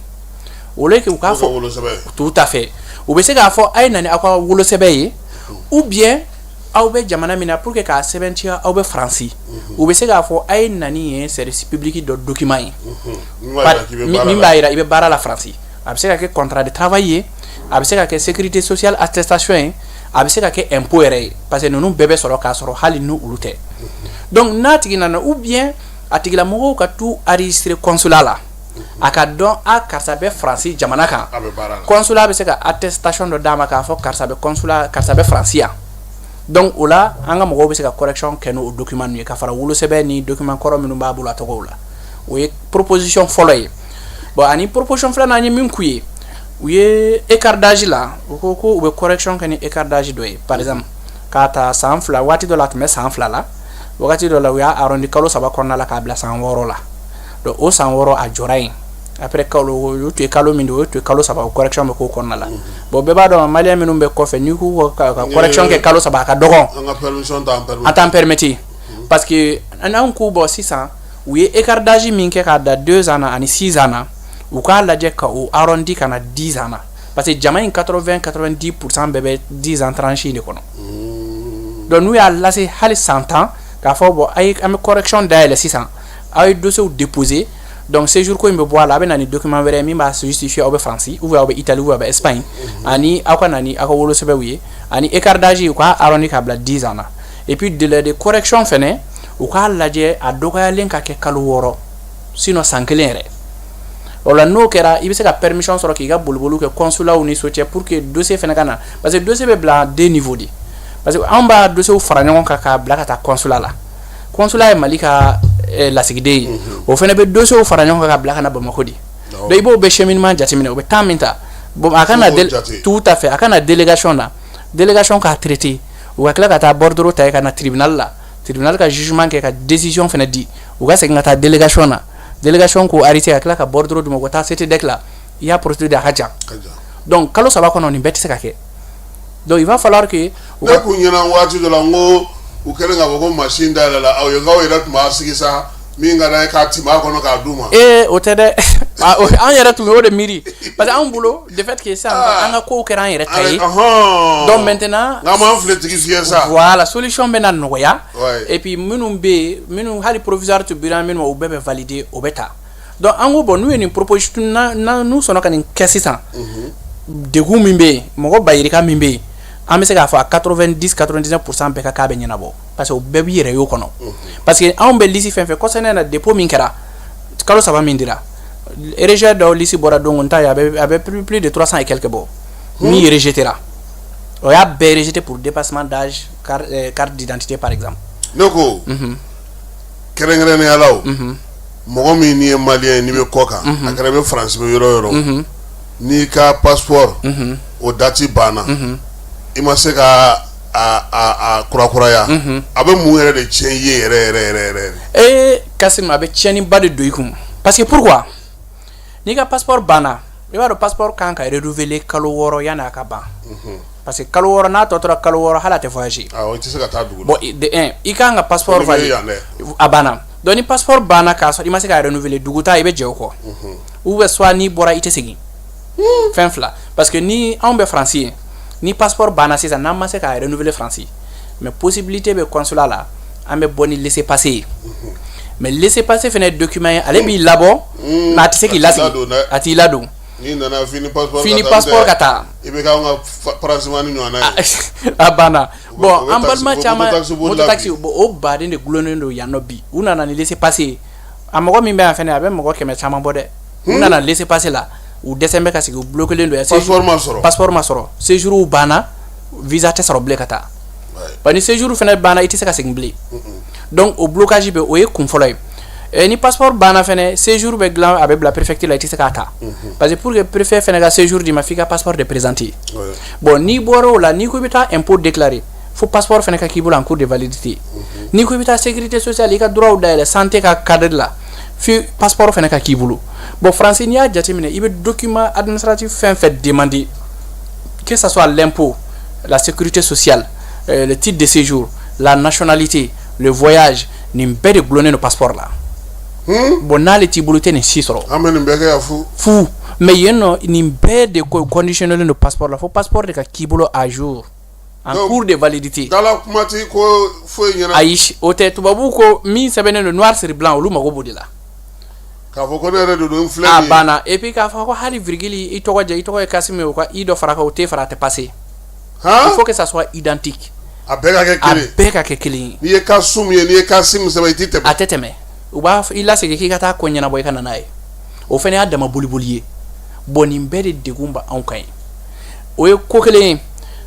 Au lieu que u k'a fɔ tout à fait, u bɛ se k'a fɔ a ye na ni aw ka wolosɛbɛn ye, ou bien aw bɛ jamana min na, pour que k'a sɛbɛntiya aw bɛ Faransi, u bɛ se k'a fɔ a ye na ni yen service public dɔ document ye min b'a jira i bɛ baara la Faransi. A bɛ se ka kɛ contrat de travail ye, a bɛ se ka kɛ sécurité sociale attestation ye, a bɛ se ka kɛ impôt yɛrɛ ye, parce que ninnu bɛɛ bɛ sɔrɔ k'a sɔrɔ hali ni olu tɛ. Donc n'a tigi nana, ou bien a tigilamɔgɔw ka t'u enregistrer consulat la, a ka dɔn a karisa bɛ Faransi jamana kan, consulat bɛ se ka attestation dɔ d'a ma k'a fɔ karisa bɛ consulat, karisa bɛ Faransi yan. Donc o la, an ka mɔgɔw bɛ se ka correction kɛ n'o document ninnu ye ka fara wolosɛbɛn ni document kɔrɔ minnu b'a bolo a tɔgɔw la. O ye proposition fɔlɔ ye. Bon, ani proposition filanan, an ye min k'u ye, u ye écart d'âge la, u ko ko u bɛ correction kɛ ni écart d'âge dɔ ye. Par exemple, k'a ta san 2, waati dɔ la a tun bɛ san 2 la, Wagati dɔ la, u y'a arrondi kalo 3 kɔnɔna la k'a bila san 6 la. Donc o san 6, a jɔra yen. Après kalo, o tun ye kalo min don, o tun ye kalo 3, o correction bɛ k'o kɔnɔna la. Bon, bɛɛ b'a dɔn, malien minnu bɛ kɔfɛ, n'i k'u ka correction kɛ kalo 3, a ka dɔgɔn. An ka permission t'an permettre. An t'an permettre, parce que n'an k'u bɔ sisan, u ye écart d'âge min kɛ k'a da 2 ans na ani 6 ans na, u k'a lajɛ ka o arrondi ka na 10 ans na, parce que jama in 80 90% bɛɛ bɛ 10 ans tranche in de kɔnɔ. Donc n'u y'a lase hali san 10, k'a fɔ bon, a ye, an bɛ correction dayɛlɛ sisan, aw ye dossier déposer. Donc séjour ko in bɛ bɔ a la, a bɛ na ni document wɛrɛ ye min b'a justifier aw bɛ Faransi ou bien aw bɛ Italie ou bien aw bɛ Espagne, ani aw ka na ni aw ka wolosɛbɛnw ye, ani écart d'âge, u k'a arrondi k'a bila 10 ans na. Et puis délai de correction fɛnɛ, u k'a lajɛ a dɔgɔyalen ka kɛ kalo 6, sinon san kelen yɛrɛ. O la, n'o kɛra, i bɛ se ka permission sɔrɔ k'i ka boliboliw kɛ consulat ni so cɛ, pour que dossier fɛnɛ ka na, parce que dossier bɛ bila deux niveaux de, parce que anw b'a dossier fara ɲɔgɔn kan k'a bila ka taa consulat la. Consulat ye Mali ka lasigiden ye, o fɛnɛ bɛ dossier fara ɲɔgɔn kan ka bila ka na Bamakɔ de. Donc i b'o bɛɛ cheminement jateminɛ, o bɛ temps min ta. Bon, a ka na tout à fait, a ka na délégation na, délégation k'a traité, u ka tila ka taa bordereau ta ka na tribunal la, tribunal ka jugement kɛ ka décision fɛnɛ di, u ka segin ka taa délégation na, délégation k'o arrêté, ka tila ka bordereau d'u ma, u ka taa CTDEC la. I y'a procédure, a ka jan. Donc kalo 3 kɔnɔ, nin bɛɛ tɛ se ka kɛ. Donc il va falloir que Ne kun ɲɛna waati dɔ la, n ko u kɛlen k'a fɔ ko machine dayɛlɛ la aw ye, k'aw yɛrɛ tun b'a sigi sa, min ka d'an ye k'a tɛmɛ a kɔnɔ k'a d'u ma. Ee, o tɛ dɛ. An yɛrɛ tun y'o de miiri, parce que anw bolo, de fait que sisan an ka kow kɛra an yɛrɛ ta ye, donc maintenant n'an m'an filɛ tigi fiyɛ sa. Voilà, solution bɛ na nɔgɔya. Et puis minnu bɛ yen, minnu hali provisoire tun bira minnu ma, u bɛɛ bɛ valider, o bɛ ta. Donc an ko bon, n'u ye nin proposition na, n'u sɔnna ka nin kɛ sisan, degun min bɛ yen, mɔgɔ bayirika min bɛ yen, an bɛ se k'a fɔ a 90 99% bɛɛ ka k'a bɛ ɲɛnabɔ, parce que o bɛɛ b'i yɛrɛ y'o kɔnɔ. Parce que anw bɛ liste fɛn fɛn kɔsɛnɛ na, dépôt min kɛra, kalo 3 min dira, rejet dɔw liste bɔra don, n ta ye, a bɛ plus de 300 et quelques bɔ min rejeté ra. O y'a bɛɛ rejeté pour dépassement d'âge, carte d'identité par exemple. Ne ko kɛrɛnkɛrɛnnenya la, o mɔgɔ min n'i ye malien ye, n'i bɛ kɔ kan, a kɛra i bɛ Faransi, bɛ yɔrɔ o yɔrɔ, n'i ka passeport o date banna, i ma se ka a kurakuraya, a bɛ mun yɛrɛ de tiɲɛ i ye yɛrɛ yɛrɛ yɛrɛ yɛrɛ? Ee Kasim, a bɛ tiɲɛniba de don i kun, parce que pourquoi? N'i ka passeport banna, i b'a dɔn passeport kan ka renouveler kalo 6 yanni a ka ban, parce que kalo 6 n'a tɔ tora kalo 6, hali a tɛ voyager. Awɔ, i tɛ se ka taa dugu la. Bon, de un, i kan ka passeport valider, a banna. Donc ni passeport banna k'a sɔrɔ i ma se ka renouveler, dugu taa, i bɛ jɛ o kɔ, ou bien soit n'i bɔra, i tɛ segin. Fɛn fila, parce que ni anw bɛ Faransi ye, ni passeport banna sisan, n'an ma se k'a renouveler Faransi, mais possibilité bɛ consulat la, an bɛ bɔ ni laissez-passer ye. Mais laissez-passer fɛnɛ ye document ye, ale b'i labɔ, mais a tɛ se k'i lasigi, a t'i ladon. N'i nana fini passeport fini passeport ka taa. I bɛ k'anw ka paransimani ɲɔgɔnna ye. A banna. Bon, an balima caman, moto taxi, bon, o baden de gulonnen don yan nɔ bi. U nana ni laissez-passer ye, a mɔgɔ min bɛ yan fɛnɛ, a bɛ mɔgɔ 100 caman bɔ dɛ. U nana laissez-passer la, u dɛsɛ bɛ ka sigi, u bloqué don. Passeport ma sɔrɔ. Passeport ma sɔrɔ, séjour banna, visa tɛ sɔrɔ bilen ka taa. Bon, ni séjour fɛnɛ banna, i tɛ se ka segin bilen. Donc o blocage bɛ, o ye kun fɔlɔ ye. Ni passeport banna fɛnɛ, séjour bɛ dilan, a bɛ bila préfecture la, i tɛ se k'a ta, parce que pour que préfet fɛnɛ ka séjour d'i ma, f'i ka passeport de présenter. Bon, n'i bɔra o la, n'i ko i bɛ taa impôt déclarer, fo passeport fɛnɛ ka k'i bolo en cours de validité. N'i ko i bɛ taa sécurité sociale, i ka droit dayɛlɛ santé ka cadre la, f'i passeport fɛnɛ ka k'i bolo. Bon, Faransi, n'i y'a jateminɛ, i bɛ document administratif fɛn fɛn demander, que ça soit l'impôt, la sécurité sociale, le titre de séjour, la nationalité, le voyage, nin bɛɛ de gulonnen don passeport la. Bon, n'ale t'i bolo, i tɛ nin si sɔrɔ. An bɛ nin bɛɛ kɛ yan fu. Fu. Mais yen nɔ, nin bɛɛ de conditionné don passeport la, fo passeport de ka k'i bolo à jour, en cours de validité. Dala kuma ti ko foyi ɲɛna. Ayi, o tɛ. Tubabuw ko min sɛbɛnnen don noir sur blanc, olu mago b'o de la. K'a fɔ ko ne yɛrɛ de don, n filɛ. A banna. Et puis k'a fɔ ko hali virgule, i tɔgɔ jɛ, i tɔgɔ ye Kassim ye, o ka i dɔ fara kan, o tɛ fara, a tɛ passer. Il faut que ça soit identique. A bɛɛ ka kɛ kelen. A bɛɛ ka kɛ kelen ye. N'i ye Kasum ye, n'i ye Kasim sɛbɛn, i tɛ tɛmɛ. A tɛ tɛmɛ. U b'a i lasegin k'i ka taa ko ɲɛnabɔ, i ka na n'a ye. O fana y'a dama boliboli ye. Bon, nin bɛɛ de degun bɛ anw kan yen. O ye ko kelen ye.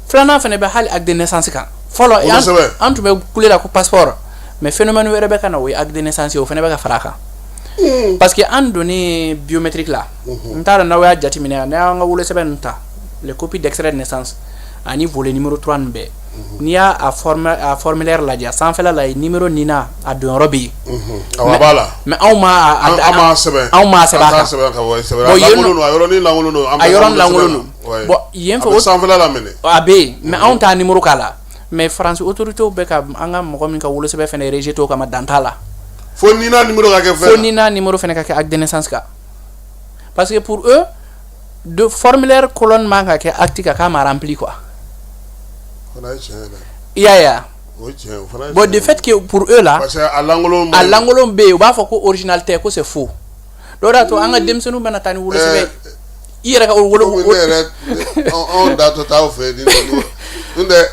Filanan fana bɛ hali acte de naissance kan. Fɔlɔ an tun bɛ kule la ko passeport, mais phénomène wɛrɛ bɛ ka na, o ye acte de naissance ye, o fana bɛ ka fara a kan. Parce que an donnen biométrique la, n t'a dɔn n'aw y'a jateminɛ, n'an y'an ka wolosɛbɛn ninnu ta, les copies d'extrait de naissance ani volet numéro 3 nin bɛɛ, n'i y'a a formulaire lajɛ, a sanfɛla la numéro NINA a donyɔrɔ bɛ yen. Awɔ, a b'a la. Mais anw ma an m'a sɛbɛn. Anw m'a sɛbɛn a kan. Sɛbɛn ka bɔ sɛbɛn. A lankolon don, a yɔrɔnin lankolon don. A yɔrɔnin lankolon don. Bon, yen fɛ, a bɛ sanfɛla la minɛ. A bɛ yen, mais anw t'a numéro k'a la. Mais France autorités bɛ ka an ka mɔgɔ min ka wolosɛbɛn fana rejeté o kama, dan t'a la. Fo NINA numéro ka kɛ fɛn. Fo NINA numéro fana ka kɛ acte de naissance kan, parce que pour eux de formulaire colonne man ka kɛ acte kan k'a ma rempli quoi. Fana ye tiɲɛ ye dɛ. I y'a ye wa? O ye tiɲɛ ye, o fana ye. Bon, de fait que pour eux là, parce que a lankolon. A lankolon bɛ yen, u b'a fɔ ko original tɛ, ko c'est faux. Dɔw de y'a to an ka denmisɛnninw bɛna taa ni wolosɛbɛn i yɛrɛ ka wolo. Komi ne yɛrɛ, anw datɔ t'aw fɛ yen, ni tɛ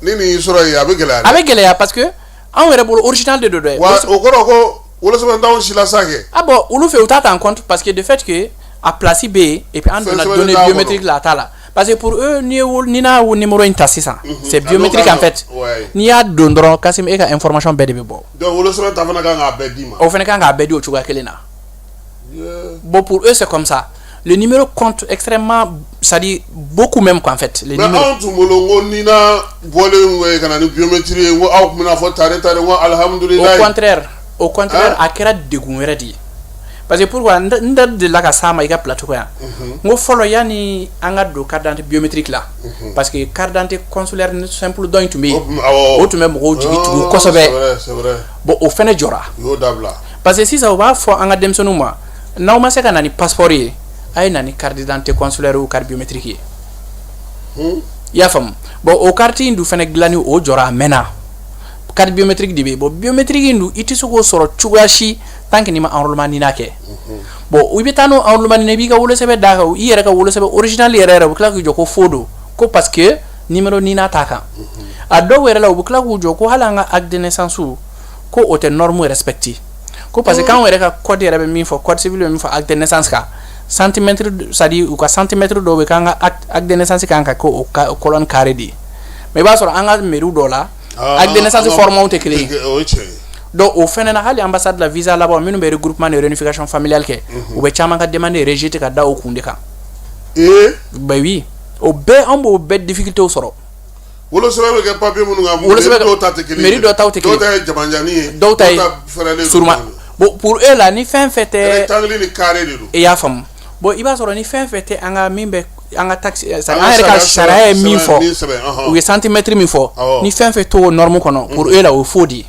ni nin y'i sɔrɔ yen, a bɛ gɛlɛya dɛ. A bɛ gɛlɛya parce que anw yɛrɛ bolo original de don dɛ. Wa o kɔrɔ ko wolosɛbɛn t'anw si la sa kɛ. Ah bon, olu fɛ u t'a ta en compte parce que de fait que a place bɛ yen et puis an donna données biométriques la, a t'a la. Parce que pour eux, n'i ye wolo n'i n'a numéro in ta sisan, c'est biométrique en fait. N'i y'a don dɔrɔn, Kasim, e ka information bɛɛ de bɛ bɔ. Donc wolosɛbɛn ta fana kan k'a bɛɛ d'i ma. O fana kan k'a bɛɛ di o cogoya kelen na. Bon, pour eux c'est comme ça. Le numéro compte extrêmement, c'est-à-dire beaucoup même quoi en fait. Les mais anw tun bolo n ko NINA bɔlen ka na ni biométrie ye, n ko aw tun bɛna fɔ tare tare, n ko alihamudulilayi. Au contraire, a kɛra degun wɛrɛ de ye. Parce que pourquoi? N da delila ka s'a ma i ka plateau kan yan. N ko fɔlɔ, yanni an ka don carte d'identité biométrique la, parce que carte d'identité consulaire simple dɔ in tun bɛ yen, o tun bɛ mɔgɔw jigi tugu kosɛbɛ. C'est vrai. Bon, o fɛnɛ jɔra. U y'o dabila. Parce que sisan u b'a fɔ an ka denmisɛnninw ma, n'aw ma se ka na ni passeport ye, a ye na ni carte d'identité consulaire ou carte biométrique ye. I y'a faamu? Bon, o carte in dun fɛnɛ dilanni o jɔra, a mɛnna. Carte biométrique de bɛ yen. Bon, biométrique in dun, i tɛ se k'o sɔrɔ cogoya si tant que n'i ma enrôlement NINA kɛ. Bon, i bɛ taa n'o enrôlement NINA, i b'i ka wolosɛbɛn d'a kan, i yɛrɛ ka wolosɛbɛn original yɛrɛ yɛrɛ, u bɛ tila k'i jɔ ko faux don, ko parce que numéro NINA t'a kan. A dɔw yɛrɛ la, u bɛ tila k'u jɔ ko hali an ka acte de naissance, ko o tɛ norme respecté, ko parce que k'anw yɛrɛ ka code yɛrɛ bɛ min fɔ, code civil bɛ min fɔ acte de naissance kan, centimètre, c'est à dire u ka centimètre dɔw bɛ k'an ka acte de naissance kan ka kɛ o colonne carré de ye. Mais i b'a sɔrɔ an ka mairie dɔw la, acte de naissance format tɛ kelen ye. Donc o fɛnɛ na, hali ambassade la, visa laban minnu bɛ regroupement de réunification familiale kɛ, u bɛ caman ka demande rejeté ka da o kun de kan. Ben oui, o bɛɛ, an b'o bɛɛ difficulté sɔrɔ. Wolosɛbɛn bɛ kɛ papier minnu kan, wolosɛbɛn dɔw ta tɛ kelen ye. Mairie dɔw taw tɛ kelen ye. Dɔw ta ye jamanjanni ye. Dɔw ta ye suruma. Bon, pour eux là, ni fɛn fɛn tɛ rectangle ni carré de don. I y'a faamu? Bon, i b'a sɔrɔ ni fɛn fɛn tɛ an ka min bɛ an ka taxe, c'est à dire an yɛrɛ ka sariya ye min fɔ, u ye centimètre min fɔ, ni fɛn fɛn t'o norme kɔnɔ, pour eux là, o ye faux de ye.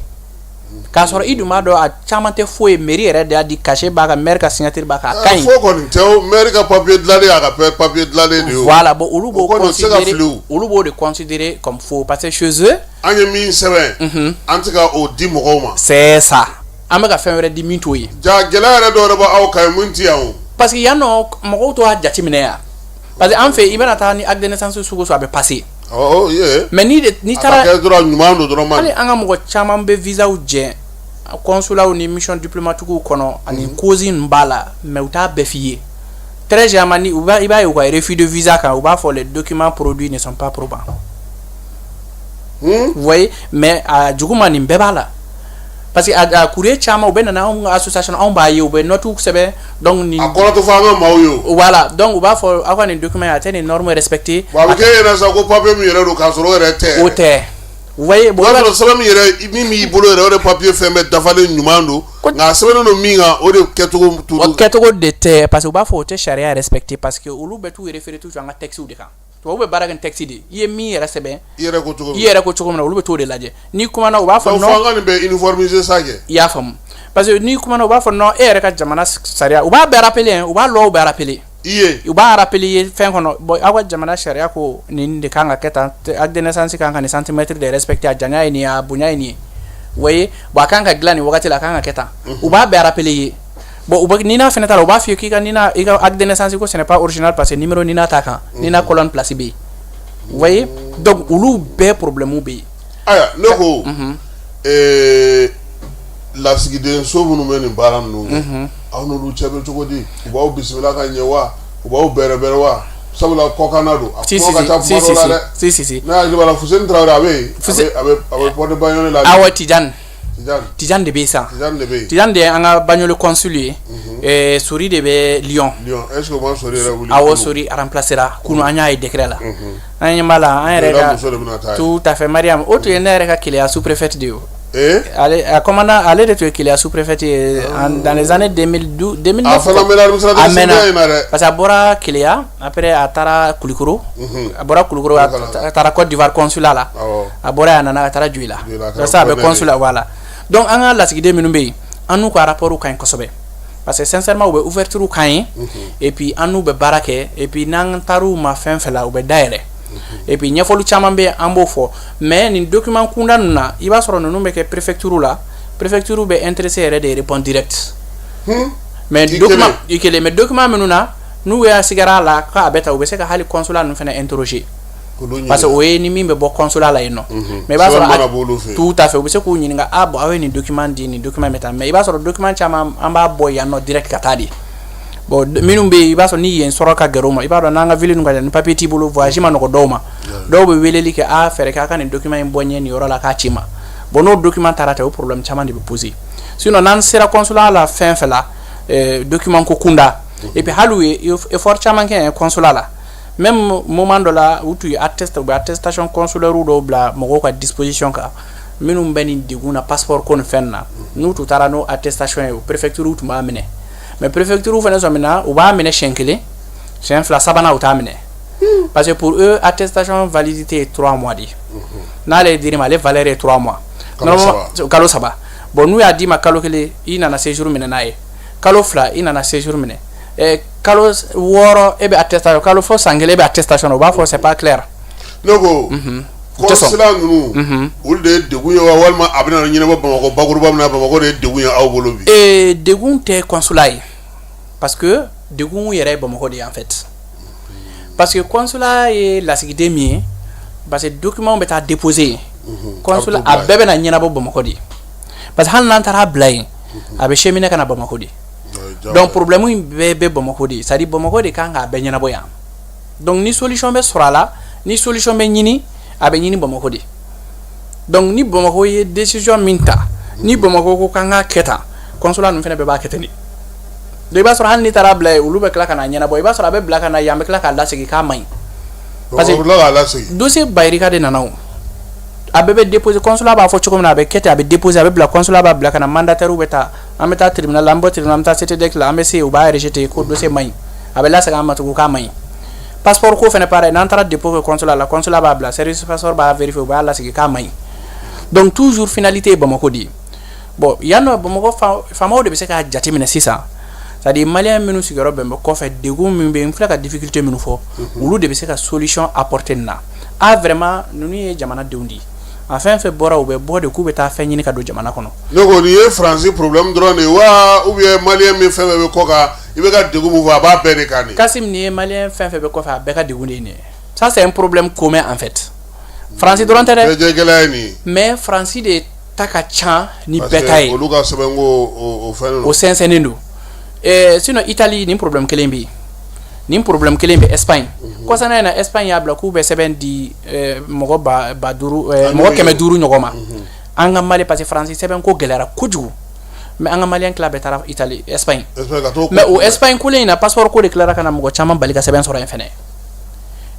K'a sɔrɔ i dun b'a dɔn a caman tɛ faux ye, mairie yɛrɛ de y'a di, cachet b'a kan, maire ka signature b'a kan, a ka ɲi. Faux kɔni tɛ o, maire ka papier dilanlen, a ka papier dilanlen de ye o. Voilà, bon, olu b'o considérer, olu b'o de considérer comme faux parce que chez eux. An ye min sɛbɛn, an tɛ ka o di mɔgɔw ma. C'est ça, an bɛ ka fɛn wɛrɛ di min t'o ye. Ja gɛlɛya yɛrɛ dɔw yɛrɛ b'aw kan yen mun ti yan o. Parce que yan nɔ, mɔgɔw t'o jateminɛ yan, parce que an fɛ i bɛna taa ni acte de naissance sugu o sugu, a bɛ passer. Ɔ ye. Mais ni de n'i taara. A ka kɛ dɔrɔn ɲuman don dɔrɔn. Hali an ka mɔgɔ caman bɛ visaw jɛ consulat ni mission diplomatique kɔnɔ ani cause ninnu b'a la, mais u t'a bɛɛ f'i ye. Très généralement, ni u b'a, i b'a ye u ka refus de visa kan, u b'a fɔ les documents produits ne sont pas probants. Vous voyez? Mais a juguma nin bɛɛ b'a la. Parce que a courrier caman u bɛ nana anw ka association, anw b'a ye, u bɛ note sɛbɛn, donc nin. A kɔrɔ tɛ fɔ an ka maaw ye o. Voilà, donc u b'a fɔ aw ka nin document a tɛ nin norme respecté. Bon, a bɛ kɛ e ɲɛna sa ko papier min yɛrɛ don, k'a sɔrɔ o yɛrɛ tɛ. O tɛ. Vous voyez? Bon, o b'a sɔrɔ sɛbɛn min yɛrɛ min b'i bolo yɛrɛ, o de papier fɛn bɛɛ dafalen ɲuman don, nka a sɛbɛnnen don min kan, o de kɛcogo. O kɛcogo de tɛ, parce que u b'a fɔ o tɛ sariya respecté, parce que olu bɛ t'u référer toujours an ka texte de kan. Tubabu bɛ baara kɛ ni texte de ye. I ye min yɛrɛ sɛbɛn. I yɛrɛ ko cogo min. I yɛrɛ ko cogo min na, olu bɛ t'o de lajɛ. N'i kumana, u b'a fɔ non. Fo an ka nin bɛɛ uniformiser sa kɛ. I y'a faamu? Parce que n'i kumana, u b'a fɔ non, e yɛrɛ ka jamana sariya, u b'a bɛɛ rappeler, u b'a loi bɛɛ rappeler. I ye. U b'a rappeler i ye fɛn kɔnɔ. Bon, aw ka jamana sariya ko nin de kan ka kɛ tan, acte de naissance kan ka nin centimètre de respecter, a janya ye nin ye, a bonya ye nin ye. Vous voyez? Bon, a kan ka dilan nin wagati la, a kan ka kɛ tan. U b'a bɛɛ rappeler i ye. Bon, u bɛ NINA fɛnɛ ta la, u b'a f'i ye k'i ka NINA, i ka acte de naissance ko ce n'est pas original parce que numéro NINA t'a kan. NINA colonne place bɛ yen. Vous voyez? Donc olu bɛɛ problème bɛ yen. Ayiwa, ne ko lasigidenso minnu bɛ nin baara ninnu kɛ, aw n'olu cɛ bɛ cogo di? U b'aw bisimila ka ɲɛ wa, u b'aw bɛrɛbɛrɛ wa? Sabula kɔkanna don, a kuma ka ca kuma dɔw la dɛ. Si si si. Ne hakili b'a la, Fuseni Tarawele, a bɛ yen, a bɛ Porte Bayonne la. Awɔ, Tijani. Tijani de bɛ yen sisan. Tijani de ye an ka Bagnolet consul ye. Sori de bɛ Lyon. Awɔ, Sori a remplacera kunun, an y'a ye décret la. An ɲɛ b'a la, an yɛrɛ ka, tout à fait, Mariam, o tun ye ne yɛrɛ ka Keleya sous-préfète de ye. Ale a commandant, ale de tun ye Keleya sous-préfète ye dans les années 2012, 2009. A fana mɛnna administration A mɛnna in na dɛ. Parce que a bɔra Keleya, après a taara Kulukoro, a bɔra Kulukoro, a taara Côte d'Ivoire consulat la. A bɔra yen, a nana, a taara Joyila. Joyila, a kɛra Sisan a bɛ gouverneur ye. Consulat, voilà. Donc an ka lasigiden minnu bɛ yen, an n'u ka rapport ka ɲi kosɛbɛ, parce que sincèrement u bɛ ouverture k'an ye, et puis an n'u bɛ baara kɛ, et puis n'an taar'u ma fɛn fɛn la, u bɛ dayɛlɛ, et puis ɲɛfɔli caman bɛ yen, an b'o fɔ. Mais nin document kunda ninnu na, i b'a sɔrɔ ninnu bɛ kɛ préfecture la, préfecture bɛ intéressé yɛrɛ de répond direct. Mais I document kelen. I kelen, mais document minnu na, n'u y'a sigara a la k'a bɛ ta, u bɛ se ka hali consulat ninnu fana interroger, parce que o ye ni min bɛ bɔ consulat la yen nɔ. Mais i b'a Sɛbɛn sɔrɔ mana b'olu fɛ yen. Tout à fait, u bɛ se k'u ɲininka: ah bon, aw ye nin document di, nin document bɛ taa. Mais i b'a sɔrɔ document caman, an b'a bɔ yan nɔ direct ka taa de. Bon, minnu bɛ yen, i b'a sɔrɔ ni yen sɔrɔ ka gɛrɛ u ma, i b'a dɔn n'an ka ville ninnu ka jan, ni papier t'i bolo, voyage ma nɔgɔ dɔw ma. Dɔw bɛ weleli kɛ: a fɛɛrɛ kɛ, a ka nin document in bɔ n ye nin yɔrɔ la k'a ci ma. Bon, n'o document taara ten, o problème caman de bɛ poser. Sinon n'an sera consulat la fɛn fɛn la, document ko kunda, et puis hali u ye effort caman kɛ consulat la. Même moment dɔ la, u tun ye atteste, u bɛ attestation consulaire dɔw bila mɔgɔw ka disposition kan, minnu bɛ nin degun na passeport ko ni fɛn na. N'u tun taara n'o attestation ye, o préfecture tun b'a minɛ. Mais préfecture fana sɔmina, u b'a minɛ siɲɛ kelen, siɲɛ fila, sabanan u t'a minɛ, parce que pour eux, attestation validité ye 3 mois de ye. N'ale dir'i ma, ale valeur ye 3 mois. Kalo Normalement, 3. Kalo 3. Bon, n'u y'a d'i ma kalo 1, i nana séjour minɛ n'a ye, kalo 2, i nana séjour minɛ, kalo 6, e bɛ attestation, kalo fo san 1, e bɛ attestation na, u b'a fɔ c'est pas clair. Ne ko U tɛ sɔn. Consulat ninnu, olu de ye degun ye wa, walima a bɛna ɲɛnabɔ Bamakɔ bakuruba min na, Bamakɔ de ye degun ye aw bolo bi? Degun tɛ consulat ye, parce que degun yɛrɛ ye Bamakɔ de ye en fait, parce que consulat ye lasigiden min ye, parce que document bɛ taa déposer yen, consulat a bɛɛ bɛ na ɲɛnabɔ Bamakɔ de, parce que hali n'an taara bila yen, a bɛ cheminer ka na Bamakɔ de. Donc problème in bɛɛ bɛ Bamakɔ de, c'est à dire Bamakɔ de kan k'a bɛɛ ɲɛnabɔ yan. Donc ni solution bɛ sɔrɔ a la, ni solution bɛ ɲini, a bɛ ɲini Bamakɔ de. Donc ni Bamakɔ ye décision min ta, ni Bamakɔ ko k'an k'a kɛ tan, consulat ninnu fana bɛɛ b'a kɛ ten de. Donc i b'a sɔrɔ hali n'i taara bila yen, olu bɛ tila ka na ɲɛnabɔ, i b'a sɔrɔ a bɛ bila ka na yan, bɛ tila k'a lasegin k'a man ɲi, parce O bɛ tila k'a lasegin. Dossier bayirika de nana, o a bɛɛ bɛ déposer, consulat b'a fɔ cogo min na, a bɛ kɛ ten, a bɛ déposer, a bɛ bila, consulat b'a bila ka na, mandataire bɛ taa, an bɛ taa tribunal la, an bɛ bɔ tribunal, an bɛ taa CTDEC la, an bɛ se yen, u b'a rejeter ko dossier man ɲi, a bɛ lasegin an ma tugun k'a man ɲi. Passeport ko fana pareil, n'an taara dépôt kɛ consulat la, consulat b'a bila, service passeport b'a vérifier, u b'a lasegin k'a man ɲi. Donc toujours finalité ye Bamakɔ de ye. Bon, yan nɔ, Bamakɔ faamaw de bɛ se k'a jateminɛ sisan, c'est à dire malien minnu sigiyɔrɔ bɛn bɛ kɔfɛ, degun min bɛ yen, n filɛ ka difficulté minnu fɔ, olu de bɛ se ka solution apporter nin na. Ah, vraiment, ninnu ye jamanadenw de ye, a fɛn fɛn bɔra, u bɛ bɔ de k'u bɛ taa fɛn ɲini ka don jamana kɔnɔ. Ne ko nin ye Faransi problème dɔrɔn de ye wa, ou bien malien min fɛn fɛn bɛ kɔ kan, i bɛ ka degun min fɔ, a b'a bɛɛ de kan de? Kasim, nin ye malien fɛn fɛn bɛ kɔfɛ, a bɛɛ ka degun de ye nin ye. Ça, c'est un problème commun en fait, Faransi dɔrɔn tɛ dɛ. Bɛɛ jɛ gɛlɛya ye nin ye. Mais Faransi de ta ka ca ni Parce bɛɛ ta que ye. Olu ka sɛbɛnko o fɛn O sɛnsɛnnen don. Sinon Italie, nin problème kelen bɛ yen, nin problème kelen bɛ Espagne. Kɔsana in na, Espagne y'a bila k'u bɛ sɛbɛn di mɔgɔ ba 500, mɔgɔ 500 ɲɔgɔn ma, an ka Mali, parce que Faransi sɛbɛn ko gɛlɛyara kojugu. Mais an ka malien tila bɛɛ taara Italie, Espagne. Espagne ka t'o Mais o Espagne kolen in na, passeport ko de tilara ka na mɔgɔ caman bali ka sɛbɛn sɔrɔ yen fɛnɛ,